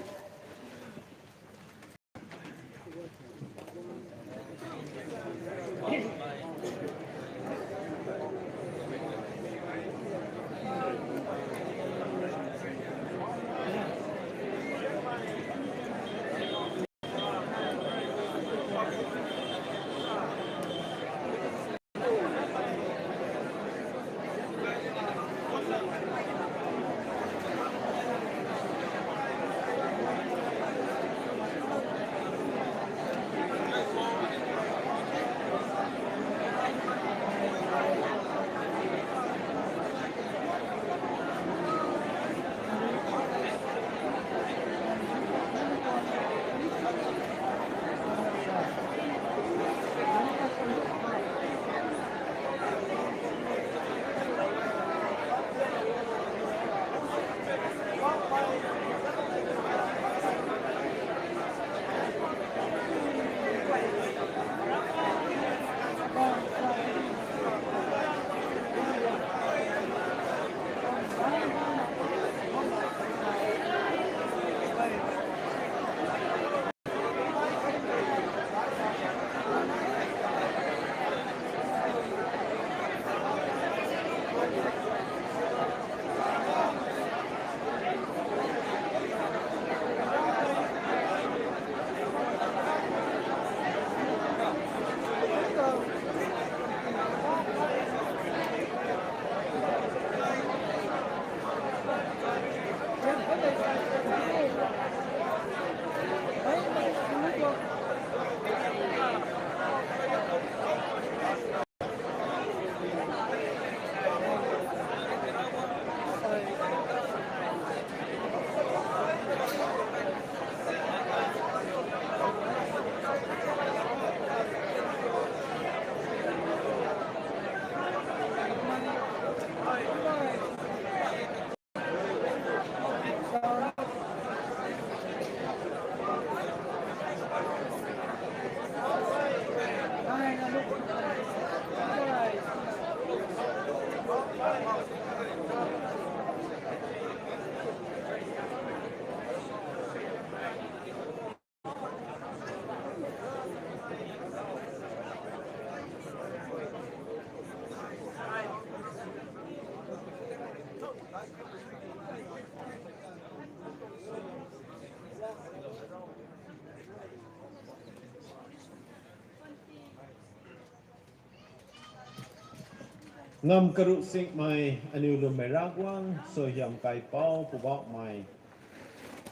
Ngam karuh singmei aniu lwmmei Ravguangc, suaihiam kaipouc Poubauhmei,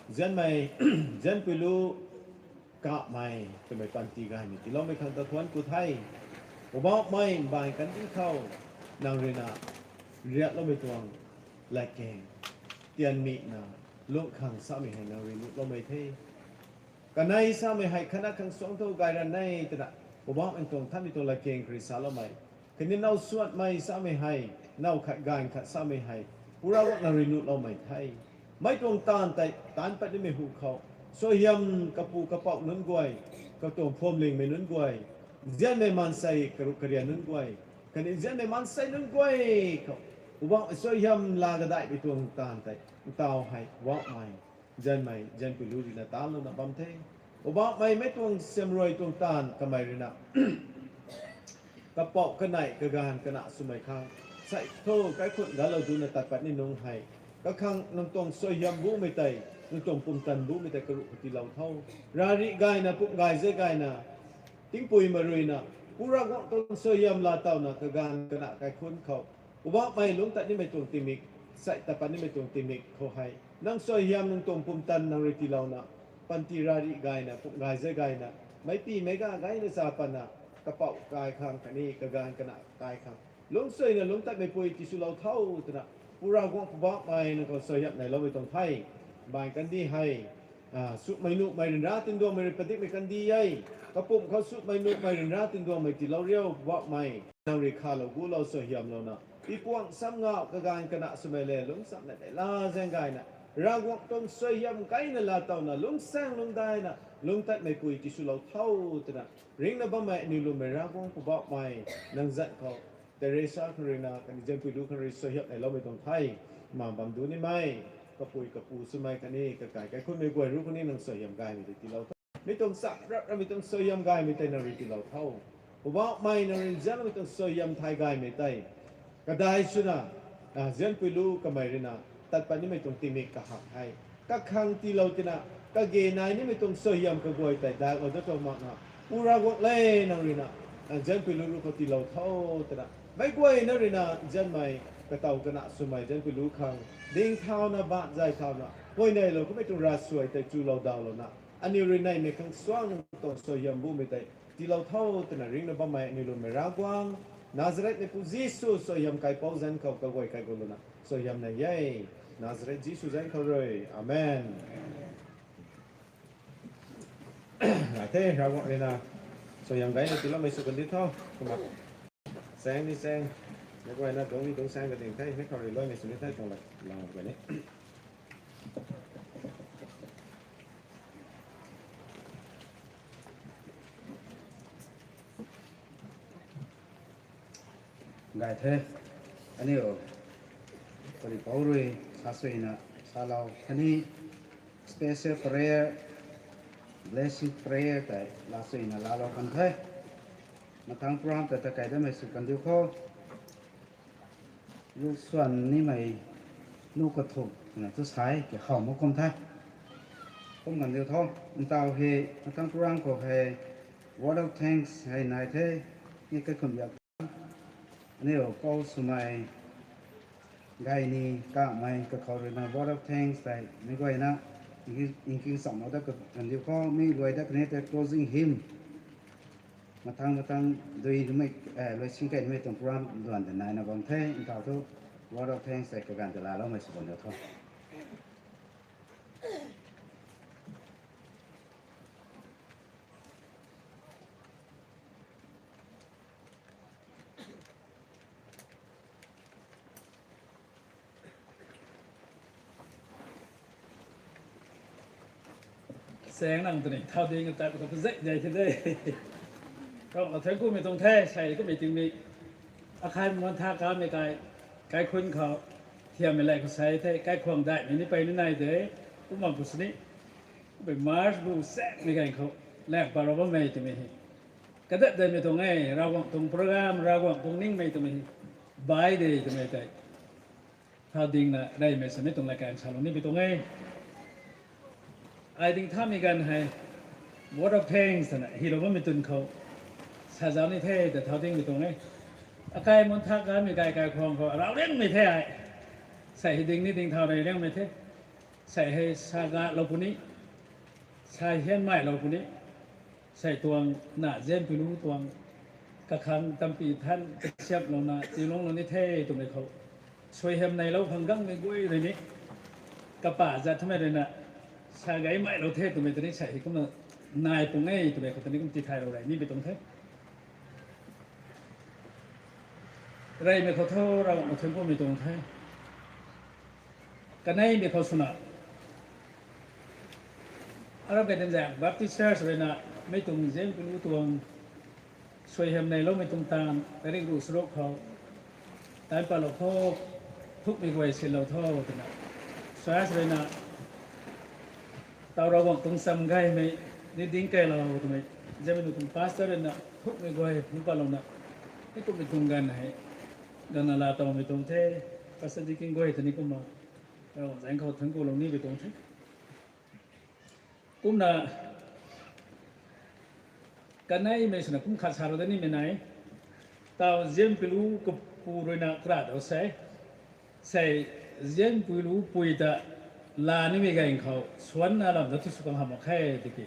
nzianmei, nzianpui lu, kamei twmei panty gaymei tiiloumei khang ta thuanc ku the. Poubauhmei, mbaanv kandih khou nang ruina riatloumei tuang latkaeng tianmihna lungh khang samei hei nang rui lutloumei the. Kanei samei hei khatna khang suangc thu gay ranv e twna Poubauhmei tuang thanmei tuang latkaeng khou rui saloumei, khatni now suanmei samei hei, now khat gaanv khat samei hei Pu Ravguangc nang rui nuhloumei the. Mei tuang taanv tei taanc pat nimei hu khou, suaihiam kapu kapouc nunc guay, katuang phuamlingmei nunc guay, nzianmei maansei karuh karian nunc guay, khatni nzianmei maansei nunc guay khou, Poubauhmei suaihiam laa kadaihmei tuang taanv tei, ntaw hei Poubauhmei, nzianmei, nzianpui lu ruina talouna bam the. Poubauhmei, mei tuang siamruai tuang taanv kamei ruina kapouc kanei kaganv kana swmei khang, sei thu kaikhunc galou duna tat pat ni nunc hei, kakhang nang tuang suaihiam bumei tei, nang tuang pumtan bumei tei karuh khou tiilou tho. Rarih gayna, pumh gay zei gayna, tingpui ma ruina, Pu Ravguangc tuang suaihiam laa tawna kaganv kana kaikhunc khou, Poubauhmei, lungc tat nimei tuang tingmik, sei tat pat nimei tuang tingmik khou hei, nang suaihiam nang tuang pumtan nang rui tiilouna, panty rarih gayna, pumh gay zei gayna, meicpimei ga gayna cha patna, kapouc kai khang khatni kaganv kana kai khang, lungcsuina lungc tatmeipui tiswlou tho twna, Pu Ravguangc Poubauhmei nang khou suaihiam neiloumei tuang the. Mbaanv kandih hei, sumei nuhmei ryanra tinduangmei rui padikmei kandih e. Kapumc khou sumei nuhmei ryanra tinduangmei tiilou riu Poubauhmei. Nang rui khalou gulou suaihiamlouna, pi puang sam ngau kaganv kana swmei le lungcsamna neihla zaeng gayna, Ravguangc tuang suaihiam gayna laa tawna lungcsaeng lungcdaina, lungc tatmeipui tiswlou tho twna, ringcna bammei aniw lwmmei Ravguangc Poubauhmei, nang zanc khou, Teresa khang ruina khatni nzianpui lu khang rui suaihiam neiloumei tuang the. Maan bam du nimei, kapui kapu swmei khatni kakai kaikhunmei guay ru khou ni nang suaihiam gaymei tei tiilou tho. Mi tuang cham rap rammei tuang suaihiam gaymei tei nang rui tiilou tho. Poubauhmei, nang rui nzianmei tuang suaihiam thay gaymei tei kadai swna, nzianpui lu kamei ruina tat pat nimei tuang tingmik kahak hei, kakhang tiilou tina, kage nai nimei tuang suaihiam kaguay tei daklou dat tuang makna, Pu Ravguangc le, nang ruina nzianpui lu ru khou tiilou tho twna, meic guayna ruina nzianmei, katow kana swmei nzianpui lu khang, ding thauna, baanc zay thauna, huayneylou kummei tuang ravsuai tei chulou dawlouna, aniw rui neimei khang suang nang tuang suaihiam bumei tei tiilou tho twna ringcna bammei aniw lwmmei Ravguangc, Nazaretmeipu Jisu suaihiam kaipouc zanc khou kaguay kaigulouna suaihiam nei e. Nazaret Jisu zanc khou rui. Amen. Nai the, Ravguangc ruina suaihiam gayna tiiloumei sw kandiu tho. Kumna, chaeng ni chaeng, meic guayna dungc ni dungc saeng kading the, meic khou rui luaimei sw ni the tuang la, lang guay ni. Gay the, aniu, pari pou rui, sasuina, salou khatni, special prayer, blessing prayer tei lasuina laalou kan the. Mathang program ta takai damei sw kandiu khou, lu swan nimei, lu kathumh twna tu sai ke how mak kum the. Kum kandiu tho, ntaw hei, mathang program khou hei, word of thanks hei nai the, ni kaikhunc biak aniu pou swmei, gay ni kamei kakhou ruina word of thanks tei meic guayna nking chamlou dat kandiu khou, mi luai dat kani tei closing hymn, mathang mathang dui numei, luai singkei numei tuang program duan ta naina bam the, ntaw thu word of thanks tei kaganv ta laaloumei sw bam da tho. Saeng nang twni thau ding tat khou pazek jai the de. Ravguangc thangc kumei tuang the, sei kummei tingmik, akhai muan tha kamei kai, kaikhunc khou thiammei lay khou sei the, kaikhwang daihmei ni pey ni nai de. Kumna pu sini, kummei March bu saekmei ganv khou, laeng parou bammei twmei hei, kadat daihmei tuang e, Ravguangc tuang program, Ravguangc tuang ningmei twmei hei, bai de twmei tei thau dingna reymei samei tuang lat kan salou nimei tuang e. Ai ding thamei ganv hei, word of thanks twna hilou bammei tun khou, sa zauc ni the ta thau dingmei tuang e. Akai muan tha kamei kai kaikhwang khou rau riangmei the ai. Sei hei ding ni ding thau rey riangmei the. Sei hei sa galou puni, sa hianmeilou puni, sei tuang na zianpui lu tuang, kakhang tampy than kasiamhlouna tiilungclou ni the twmei khou, suaihiam neilou khang gangmei guay rui ni, kapa zat thamei ruina, sa gaymeilou the twmei tei ni sei hei kumna nai pung e twmei khou tei ni kum tithaylou rey nimei tuang the. Reymei khou thu Ravguangc thangc kumei tuang the. Kaneimei khou swna, aram kei dinzaeng Baptist Church ruina, mei tuang zian pilu tuang suaihiam neiloumei tuang taanv, tarik ruh charuk khou, taanc patlou tho, thukmei guay sinlou tho twna, church ruina, taw Ravguangc tuang cham gaymei ni ding kailou twmei, zianmei nu tuang pastor ruina thukmei guay phungc patlouna, mi kumhmei tuang ganv hei, ganv na laa towmei tuang the, pastor deacon guay ta ni kumna, Ravguangc zaeng khou thuanc kulou nimei tuang the. Kumna, kaneimei swna kum khat salou da nimei nai. Taw zian pilu kapu ruina kra dou se. Sei, zian pilu pui ta laa nimei gaeng khou suanna lam da thu sw kang hamh mak khe tiki,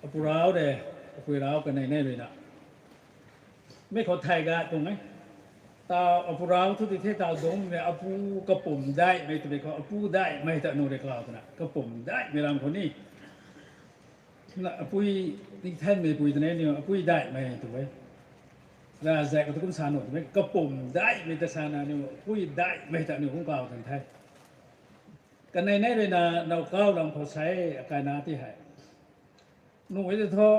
apu rau de, apui rau kanei nei ruina, mei khou thay ga tuang e. Taw apu rau thu ti the, taw dungcmei apu kapumc daihmei twmei khou apu daihmei ta nu rui kau twna kapumc daihmei lam khou ni, na apui, tingthanmei pui twna ni apui daihmei tw e. Ravzaek khou tu kum sa nu twmei kapumc daihmei ta sana ni apui daihmei ta ni kum kau tuang the. Kanei nei ruina now kau lam khou sei akaina ti hei, nu e tei thu,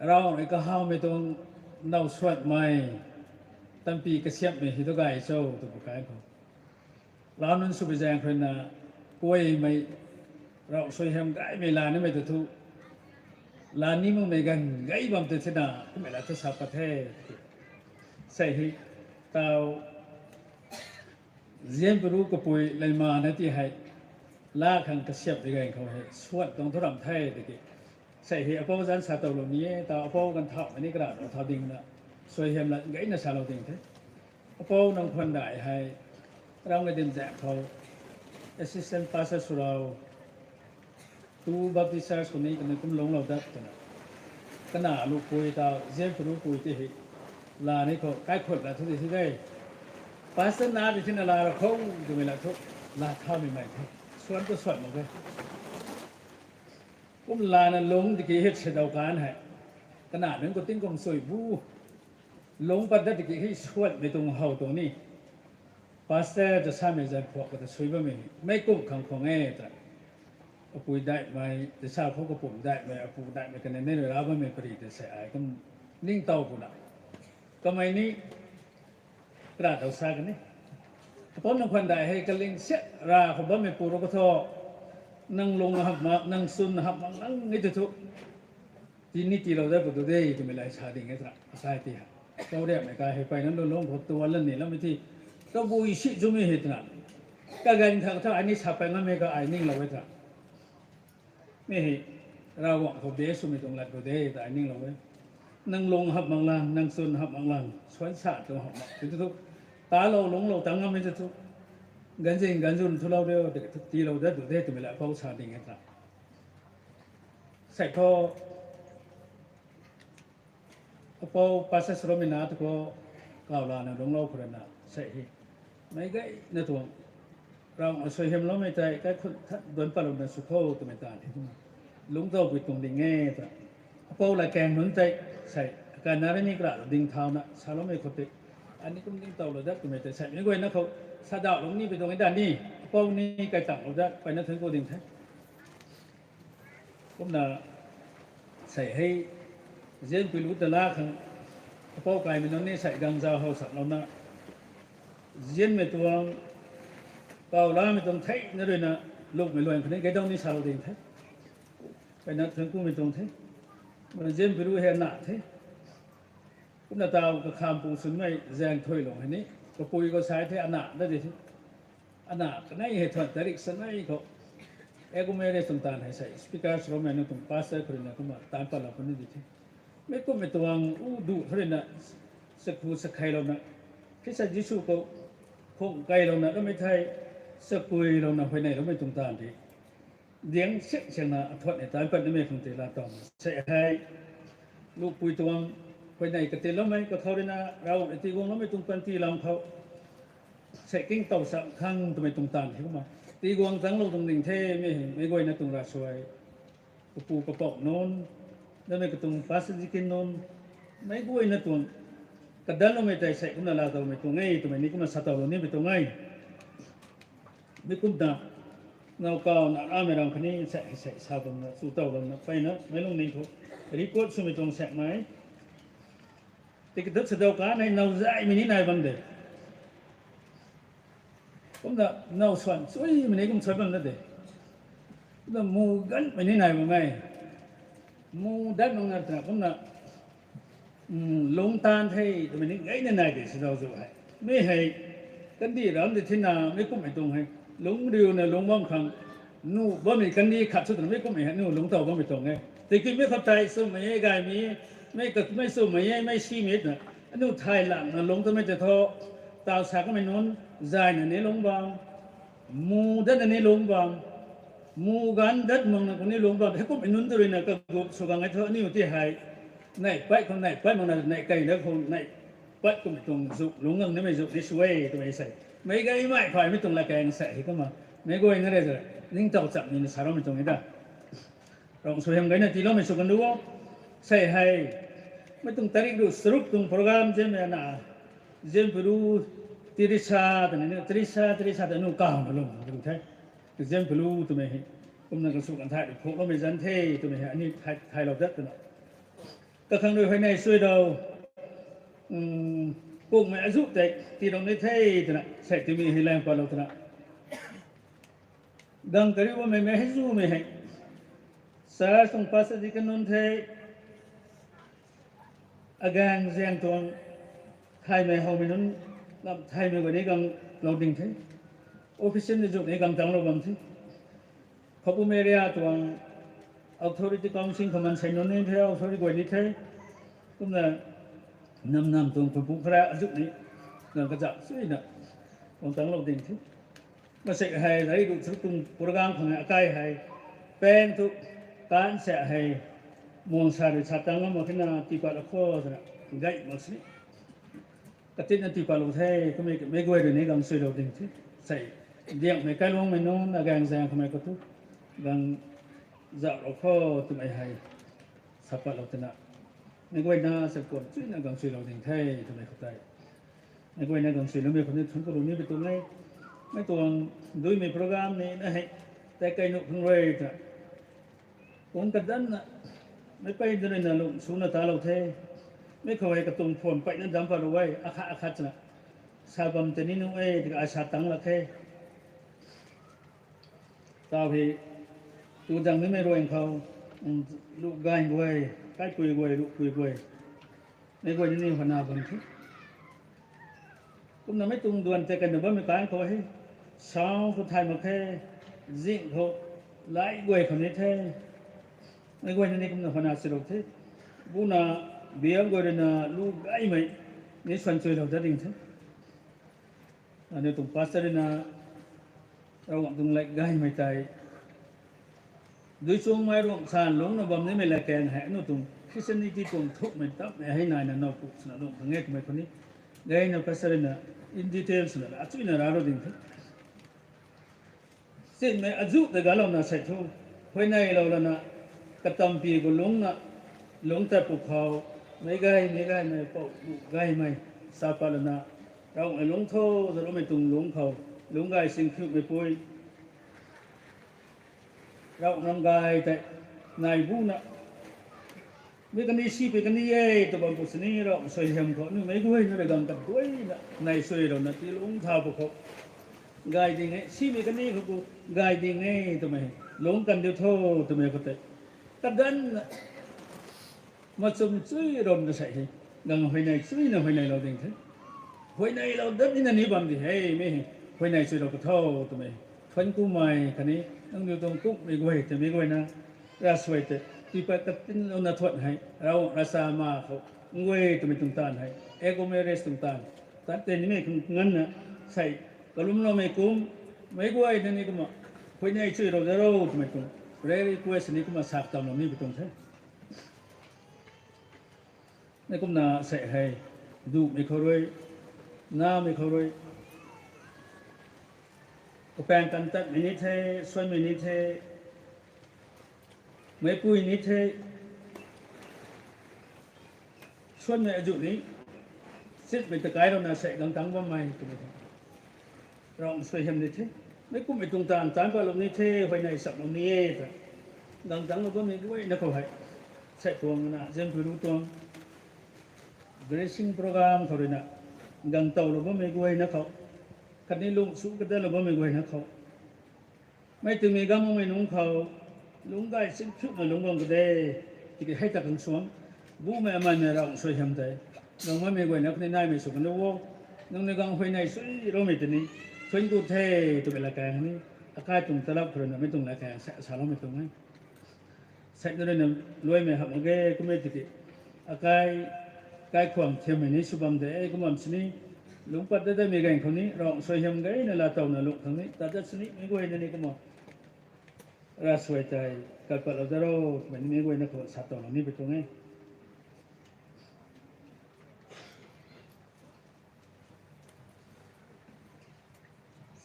Ravguangc rui kahawmei tuang now suatmei, tampy kasiamhmei hei tu gay cho tw pu kai khou, lau nunc swpui zaeng khou ruina, kuaymei, Ravguangc suaihiam gaymei laa nimei ta thu, laa ni makmei ganv gay bam tei thena kummei la thu sa pat the. Sei hei, taw zian pilu kapui leymana ti hei, laa khang kasiamhmei gaeng khou hei suan tuang thu ram the tiki, sei hei apou zanc sa towlou ni e, taw apou ganv thauhmei ni kara dou thau dingna, suaihiam la gayna salou ding the. Apou nang khwan dai hei, ram ga dinzaeng khou, assistant pastor swlou, tu Baptist Church khou ni kaniw kum lungclou dat twna, kana lupui taw zian pilu pui ti hei, laa ni khou kaikhut la thu di thi de. Pastor na di thina laa ra khou twmei la thu, laa thaumei mei the. Suan tu suan mak e. Kum lana lungc tiki hei se daw kan hei, kana nunc khou tingkum sui bu, lungc pat dat tiki hei suanmei tuang how tuang ni, pastor ta samei zan phuak kata sui bammei meic kum khang khwang e ta, apui daihmei ta sa khou kapumc daihmei, apu daihmei kanei nei rui ra bammei pari ta sei ai kum ningtow puna, kamei ni kra dou sa kan e. Apou nang khwan dai hei kaling siat ra khou bammei pu rou ka thu, nang lung hamh mak, nang chwn hamh mak lang e tw thu, ti ni tiilou dat pu tu de twmei la sa ding e twna asai ti hei, kau riakmei kai hei mpeyna lungc lungc khou tuan lan ni lammei ti, kabui si zumei hei twna, kaganv thak tha ai ni sa pat ngammei ka ai ninglou e twna, mi hei, Ravguangc khou de swmei tuang lat khou de ta ai ninglou e. Nang lung hamh mak lang, nang chwn hamh mak lang, suan sa tuang hamh mak ti thu, talou lungclou tang ngammei tw thu, ganzin ganzun thulou de, tiilou dat tu de twmei la apou sa ding e ta. Sei thu, apou pastor swloumei na tu khou, kaw lana lungclou khou rana sei hei, meic gayna tuang, Ravguangc suaihiamloumei tei kaikhun than duanc patlouna sw kho twmei taanv hei kumna, lungctowpui tuang ding e ta, apou la kaeng nunc tei, sei, akai na rui ni kara ding thauna saloumei khou tei, ai ni kum ningtowlou dat twmei tei sei meic guayna khou, sadauhlou ni pui tuang e da ni, apou ni kai tanglou dat mpeyna thuanc ku ding the. Kumna, sei hei, zian pilu ta laa khang, apou kaimei nunc ni sei gangzau how saklouna, zianmei tuang, kaw laamei tuang theina ruina, lukmei luan khou ni gaydaw ni salou ding the. Mpeyna thuanc kumei tuang the. Zian pilu hei ana the. Kumna taw kakham pu sunmei zaeng thuilung hei ni, kapui khou sai the ana dat di the. Ana kanei hei thuan tarik sanei khou, akumei rui tuang taanv hei sei speaker swloumei nunc tuang pastor khou ruina kumna taanc patlou puni di the. Meic kumhmei tuang u duh khou ruina, sakhu sakheilouna, Khrista Jisu khou khung keilouna kamei thei, sakuilouna huayneyloumei tuang taanv di, diang siak siakna athuan ni taanc pat nimei khang tei laa tawna sei hei, lukpui tuang, huayney katiloumei kakhou ruina Ravguangc rui tiguangloumei tuang panty lam khou, sei kingtow sa khang twmei tuang taanv hei kumna, tiguang tanglou tuang ding the. Mi hei meic guayna tuang ravsuai, kapu kapouc nunc, namei katuang pastor deacon nunc, meic guayna tuang, kadanloumei tei sei kumna laa towmei tuang e twmei ni kumna sa towlou nimei tuang e. Mi kumna, now kaw na ramei ram khatni sa, sa, sa bamna, chu tow bamna, mpeyna, meic lungning thu, report swmei tuang saekmei. Tiki dat sa daw kan hei now zaymei ni nai bam de. Kumna now swan chuimei ni kum swan bam na de. Kumna mu ganmei ni nai bam e. Mu dat nung na ta kumna, mm, lungc tan the, twmei ni ngai na nai de sa daw zu hei. Mi hei, kandih ram de thina, mi kumhmei tuang hei. Lungc riuna lungc bam khang, nu bammei kandih khat sw twna mi kumhmei hei, nu lungc tow bammei tuang e. Tiki mi khou tei swmei e, gaymei e, mei ka, mei swmei e, mei simei twna. Aniu thay langna lungc twmei tei thu, taw sa kamei nunc, zayna ni lungc bam, mu datna ni lungc bam, mu ganv dat makna kuni lungc bam, heikumhmei nunc tu ruina kagup sw gang e thu, aniu ti hei, neih pat khou neih pat makna neih keyna khou neih pat kumhmei tuang zu, lungc gang nimei zu ni sw e twmei sei. Meic gaymei phaymei tuang latkaeng sei hei kumna. Meic guayna rui, ningtow cham nina sa ramei tuang e ta. Ravguangc suaihiam gayna tiiloumei sw kan du o. Sei hei, mei tuang tarik ru charuk tuang program zianmei na, zianpui ru Teresa twna ni, Teresa, Teresa ta nu kawna lung, lung the. Zianpui ru twmei hei, kumna kan sw kan thay, phukloumei zanc the, twmei hei, ani thay, thaylou dat twna. Kakhang rui huayney sui dou, mm, kungmei azu tei, tiilou ni the, twna, sei timi hei lang patlou twna. Gang kariu bammei mei hei zumei hei. Church tuang pastor deacon nunc the. Agaeng zaeng tuang thaymei howmei nunc, lam thaymei guay ni gang lou ding the. Official ni zuk ni gang tanglou bam the. Khoupum area tuang authority council khou mansei nunc ni the, authority guay ni the. Kumna nam nam tuang pumpu khara azu ni gang kazak suina gang tanglou ding the. Masek hei, rei ru chu tuang program khang akai hei, pang thu, kan sa hei, muang sa rui sa tang mak khe na, tiipat la kho twna, gay mak sini. Katinna tiipatlou the, kumei, meic guay rui ni gang suilou ding the. Sei, diangmei kailuangmei nunc, agaeng zaeng kamei khou thu, gang zauhlou kho twmei hei, sa patlou twna. Meic guayna, sa kuan chuina gang suilou ding the, twmei khou tei. Meic guayna gang suiloumei khou ni thun kalum ni pi tuang e. Mei tuang duimei program ni na hei, tei kai nuh khang rui ta. Kung kadanna, meic pey duina lung suna talou the. Mei khou hei katuang phone peyna dam patlou e, akhat akhat twna. Sa bam tei ni nuh e, tika ai sa tang lak khe. Tau hei, tu zang nimei ruang khou, mm, luh gay guay, kaipui guay, luhpui guay. Meic guay ni ni hwana bam the. Kumna mei tuang duan tei kayna bammei kan khou hei, sound khou thay mak khe, zing khou, light guay khou ni the. Meic guayna ni kumna hwana swlou the. Buna, biang guay ruina lu gaymei, ni swan chuilou ta ding the. Aniu tuang pastor ruina, Ravguangc tuang lat gaymei tei. Duichuangmei ruang san lungcna bam nimei latkaeng hei, aniu tuang Christianity tuang thukmei tapmei hei naina now puk swna lung khang e twmei khou ni. Gayna pastor ruina, in detail swna, achuina ralou ding the. Sinmei azu tei galouna sei thu, huayneylou lana, katampi khou lungcna, lungc tat pwkhou, meic gay, meic gaymei, pou, lu gaymei, sa pat lana, Ravguangc lungc tho, zaloumei tuang lungc khou, lungc gay sing khiumeipui, Ravguangc ram gay tei, nai buna, mi kani si pui kani e, tw bam pu sini Ravguangc suaihiam khou, aniu meic guayna rui gang kaduaina, nai suilouna, tii lungc tha pwkhou, gay ding e, simei kani khou pu, gay ding e, twmei, lungc kan diu tho, twmei khou tei. Kadanna, machum chui ram na sei hei, gang huayney chuina huayneylou ding the. Huayneylou dat nina ni bam di hei, mi hei, huayney chuilou ka tho, twmei. Thuan kumei khatni, nangniw tuang kumhmei guay, twmei guayna, ravsuai tei, tiipat katinlouna thuan hei, Ravguangc ravchama khou, nguay twmei tuang taanv hei, agglomerate tuang taanv, tat tei nimei khang nganvna, sei, kalumloumei kum, meic guayna ni kumna, huayney chuilou da ro, twmei tuang, prayer request ni kumna sak tamlou ni pi tuang the. Mei kumna sei hei, dumei khou rui, namei khou rui, kapaeng kan tatmei ni the, suanmei ni the, meicpui ni the, suanmei azu ni, sinmei ta kailouna sei gang tang bammei twmei the. Ravguangc suaihiam ni the. Mi kumhmei tuang taanv taanc patlou ni the, huayney chaplou ni e ta. Gang tangclou bammei guayna khou hei, sei tuang na, Zianpui Ru tuang dressing program khou ruina, gang towlou bammei guayna khou, khatni lung su kadatlou bammei guayna khou, mei twmei gang makmei nunc khou, lungc gay sin phutna lungc bam ka de, tiki hei ta khang suang, bumei amaimei Ravguangc suaihiam tei, gang makmei guayna khatni naimei sw kan o, nangniw gang huayney suiloumei tini, thuanc ku the, twmei latkaeng ni, akai tuang talap khou ruina mei tuang latkaeng sa, saloumei tuang e. Sei na ruina luaimei hamh mak ge, kummei tiki, akai, kaikhwang thiammei ni sw bam de, kum bam sini, lungc pat dat datmei ganv khou ni, Ravguangc suaihiam gayna laatowna lungh khang ni, tat dat sini, meic guayna ni kumna, ravsuai tei, kat patlou da ro, twmei ni meic guayna khou sa towlou ni pi tuang e.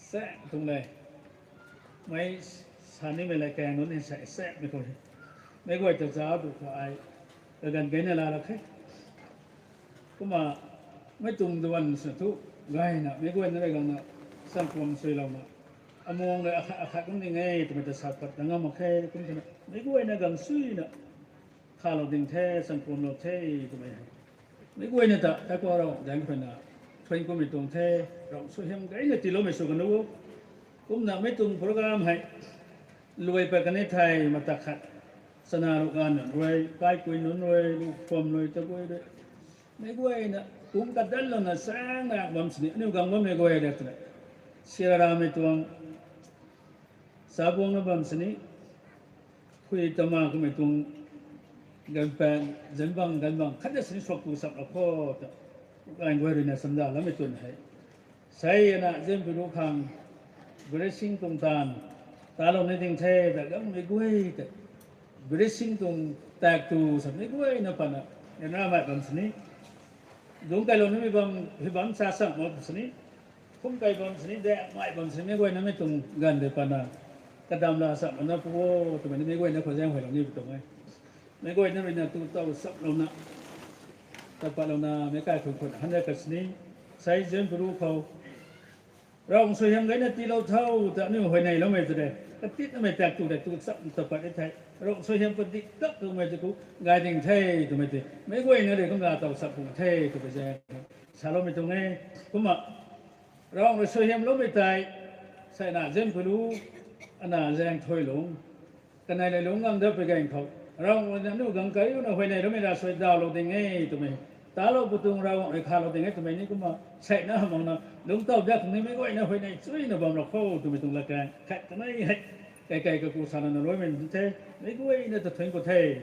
Sa tuang le. Mei sa nimei latkaeng nunc ni sa, samei khou, meic guay ta zauc tu khou ai, kaganv gayna laa ra khe. Kumna, mei tuang duan sw thu, gayna, meic guayna rui gangna, sanpuam suilouna, amuang rui akhat, akhat kum ding e, twmei ta sa pat ta ngam mak khe, kum twna, meic guayna gang suina, khalou ding the, sanpuamlou the, twmei hei. Meic guayna ta, Taikua Ravguangc daeng khou ruina, thuanc kumei tuang the, Ravguangc suaihiam gayna tiiloumei sw kan o. Kumna mei tuang program hei, luai pat kan e thei matak khat, chana ruh ganv nunc rui, kaikui nunc rui, ruhkhwam rui, takui rui, meic guayna, kung kadanlouna sang na bam sini, aniu gang bammei guay de twna, siraramei tuang, sa buangna bam sini, khui tama kumei tuang, ganvpaeng, zanbang, ganvbang, khatna sini suak tu saplou kho, ta, ai guay ruina chamdaloumei twn hei. Sei ana Zianpui Ru khang, blessing tuang taanv, talou ni ding the, ta gangmei guay ta, blessing tuang tak tu sa meic guayna pana, ryanramei bam sini, dungc kailou nimei bam, hei bam sa sa mak sini, kum kai bam sini, damei bam sini, meic guayna mei tuang ganv de pana, kadam la sa mana pu o, twmei ni meic guayna khou zaeng huaylou ni pi tuang e. Meic guayna ruina tu tow saplouna, tat patlouna, meic kai khun khun han ra ka sini, sei Zianpui Ru khou, Ravguangc suaihiam gayna tiilou tho, ta aniu huayneyloumei tu de, katitmei tak tu de, tu cham ta pat e thei, Ravguangc suaihiam padik tak twmei tu khou, gay ding the, twmei tei, meic guayna rui kumna tow sap pung the, twmei zaeng, saloumei tuang e, kumna, Ravguangc rui suaihiamloumei tei, sei na Zianpui Ru, ana zaeng thuilung, kanei lei lungc gang dat pui ganv khou, Ravguangc rui aniu gang kariuna huayneyloumei ravsuai dawlou ding e twmei, talou pu tuang Ravguangc rui khalou ding e twmei ni kumna, seina hamh makna, lungc tow dat khang ni meic guayna huayney chuina bamlou kho twmei tuang latkaeng khat kanei hei, kaikei kaku salana luaimei nunc the, meic guayna ta thuanc ku the.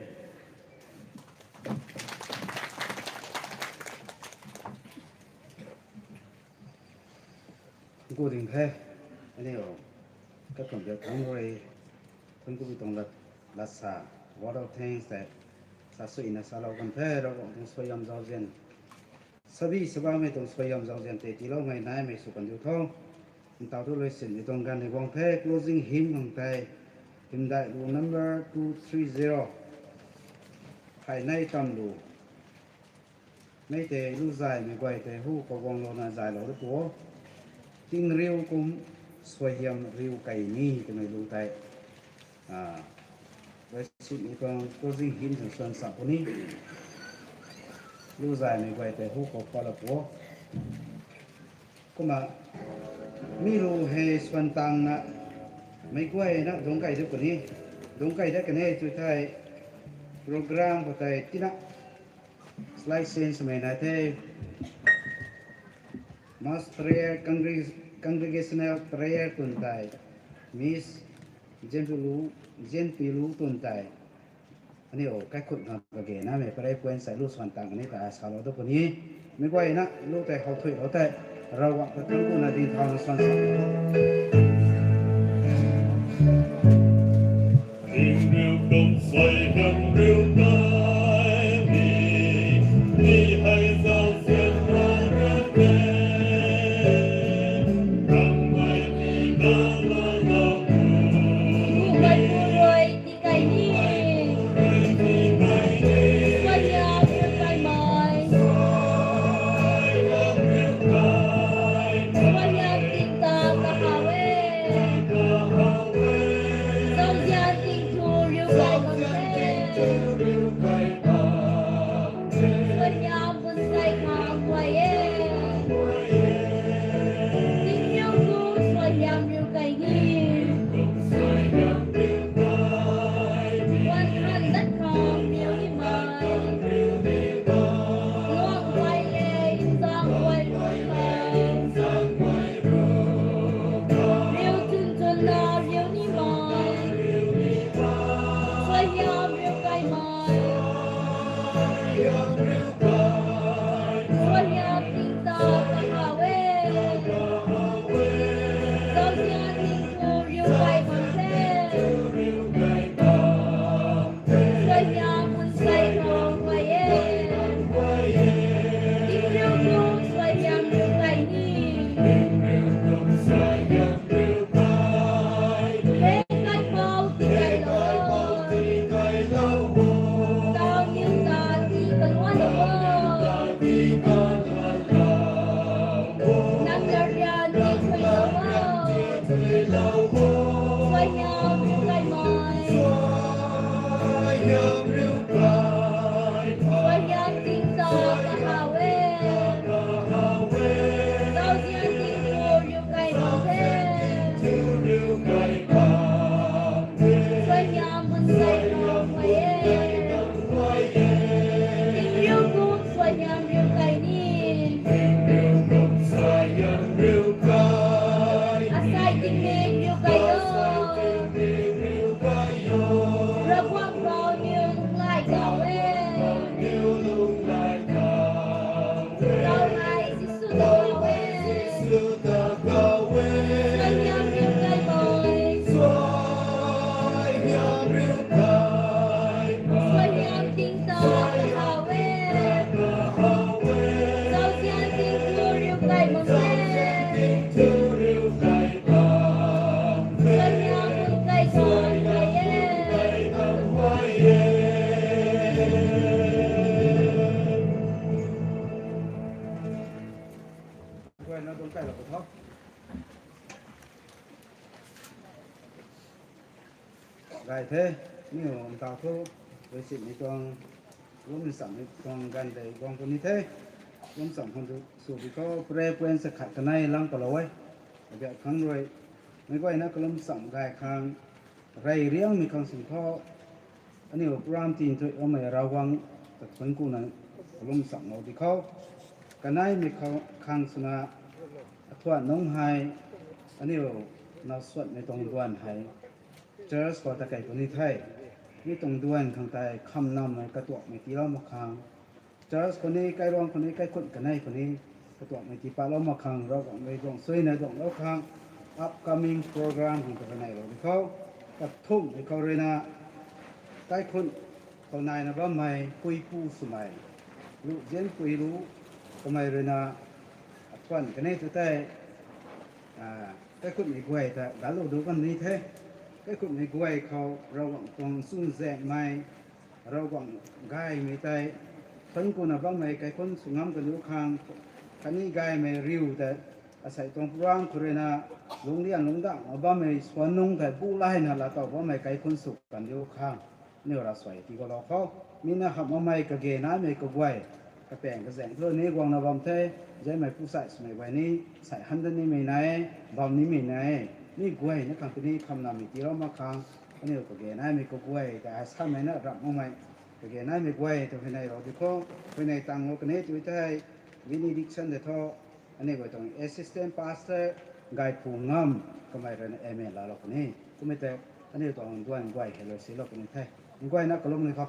Ku ding the, aniu, kakhun biak thangc rui, thuanc ku pi tuang lat, lat sa, word of thanks tei, sa suina salou kan the, Ravguangc tuang suaihiam zauzian, sabi sabamei tuang suaihiam zauzian tei tiiloumei naimei sw kan diu tho. Ntaw thu luisinmei tuang ganv ni guang the, closing hymn khang tei, hymdaih lu number two three zero, Phaynei Tamlu. Mei tei lu zaymei guay tei hu khou guanglouna zaylou ru pu o. Tingriu kum suaihiam riu kei ni twmei lu tei, luisinmei tuang closing hymn khang swan sa puni. Lu zaymei guay tei hu khou palou pu o. Kumna, mi lu hei swan tangna, meic guayna dungc kei dat puni. Dungc kei dat kan e tu thei, program khou tei tina, slide change swmei nai the. Mass prayer, congre-, congregational prayer twn tei, Miss Zianpui Lu, Zianpui Lu twn tei, aniu kaikhut khang kagenamei prayer point sei lu swan tang ni ta salou dat puni. Meic guayna lu tei how thuilou tei, Ravguangc ta thuanc kuna ding thauna swan sa. Tingriu kum suaihiam riu kei ni, mi hei zauzian rang rang e, rangmei ni na lou lou tu. Kummei pu rui tii kei ni, suaihiam riu kaimei, suaihiam ting ta kahaw e. Gay the, niw ntau thu, rui simei tuang, lum samei tuang ganv tei guang puni the, lum sam khang tu sw di khou, prayer point sa khat kanei lang palou e, abiak khang rui, meic guayna kalum sam gay khang, rey riangmei khang sing khou, aniu program tin thui amei Ravguangc ta thuanc kuna kalum sam lou di khou, kaneimei khou khang swna, athuan nungc hei, aniu nowsuanmei tuang duan hei, church khou ta kei puni the. Mi tuang duan khang tei khamnammei katuakmei tiilou mak khang, church khou ni, kairuang khou ni, kaikhunc kanei khou ni, katuakmei tii patlou mak khang, Ravguangc rui duang suina duanglou khang, upcoming program khang ta kaneilou di khou, kathumhmei khou ruina, kaikhunc khou naina bammei puipu swmei, lu zianpui lu, kamei ruina, athuan kanei tu tei, kaikhunhmei guay ta galu du kan ni the. Kaikhunhmei guay khou Ravguangc tuang chuzaenghmei, Ravguangc gaymei tei, thuanc kuna bammei kaikhunc sw ngam kaniw khang, khatni gaymei riu ta, asei tuang program khou ruina, lungclian lungcdangna bammei suan nungc tei bu layna laatow bammei kaikhunc sw kaniw khang, aniu ravsuai tii kalou khou, mi na hamh makmei kage naimei kaguay, kapaeng kazaeng thu ni guangna bam the, zaengmei pu sai swmei guay ni, sai han dat nimei nai, bam nimei nai, mi guayna khang tini khamnammei tiilou mak khang, aniu kage naimei kaguay ta ai samei na ramh makmei, kage naimei guay ta huayneylou di khou, huayney tanglou kani tu thei, benediction de tho, aniu guay tuang assistant pastor, Gaiphu Ngam, kamei ruina amen laalou kani, kumei tei, aniu tuang duan guay hei lou silou kani the, guayna kalum ni khou.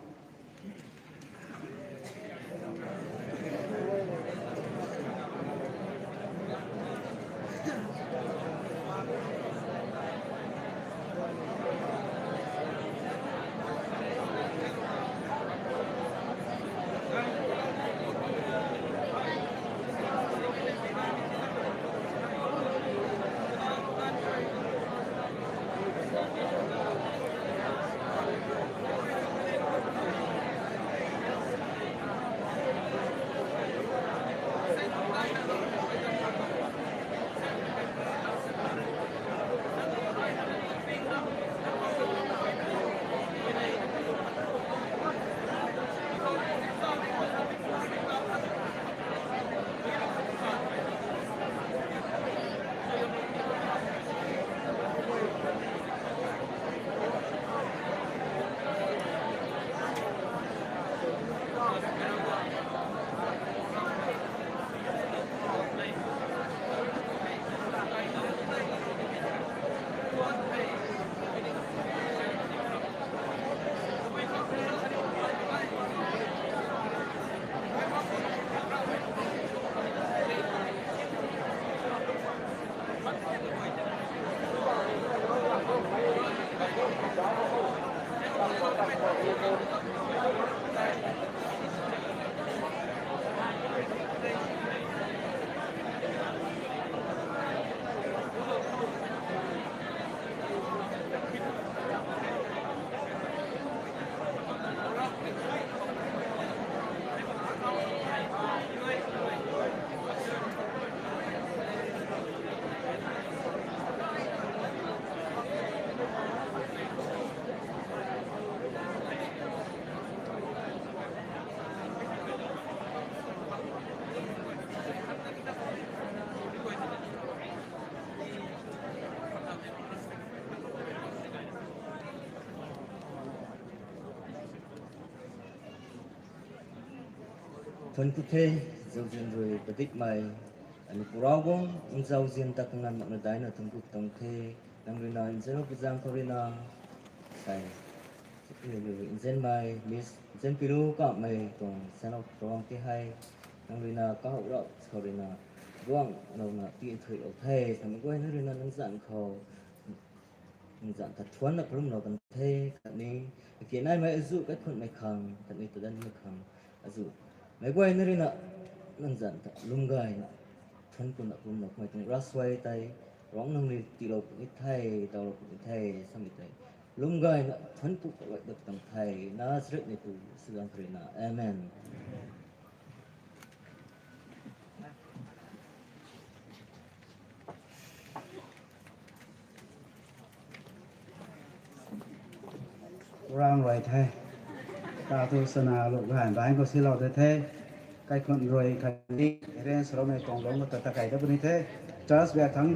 Thuanc ku the, zauzian rui padikmei, aniu Pu Ravguangc, nzauzian ta kanganv makna daihna thuanc ku tuang the, nang ruina nzianlou pi zaeng khou ruina, sai, nzianmei, miss, nzianpilu kamei tuang send off program tei hei, nang ruina kahow rap khou ruina, guanglouna tinthuilou the, samei guay nang ruina nang zanc khou, nang zanc ta thuanna kalumlou kan the, khatni, akinaimei azuh kaikhunhmei khang, khatni tadanmei khang, azuh, meic guay nang ruina, nang zanc ta lwm gayna, thuanc kuna kumna kummei tuang ravsuai tei, Ravguangc nang rui tiilou puni the, dawlou puni the, samei tei lwm gayna thuanc ku kaluai dat tang the, Nazaret ni tu sudan kri na. Amen. Rang rui the. Ta tu sana lu gaanv baanc khou silou de the. Kaikhunc rui khatni arrange saloumei tuang lungc khou ta takai dat puni the. Church biak thangc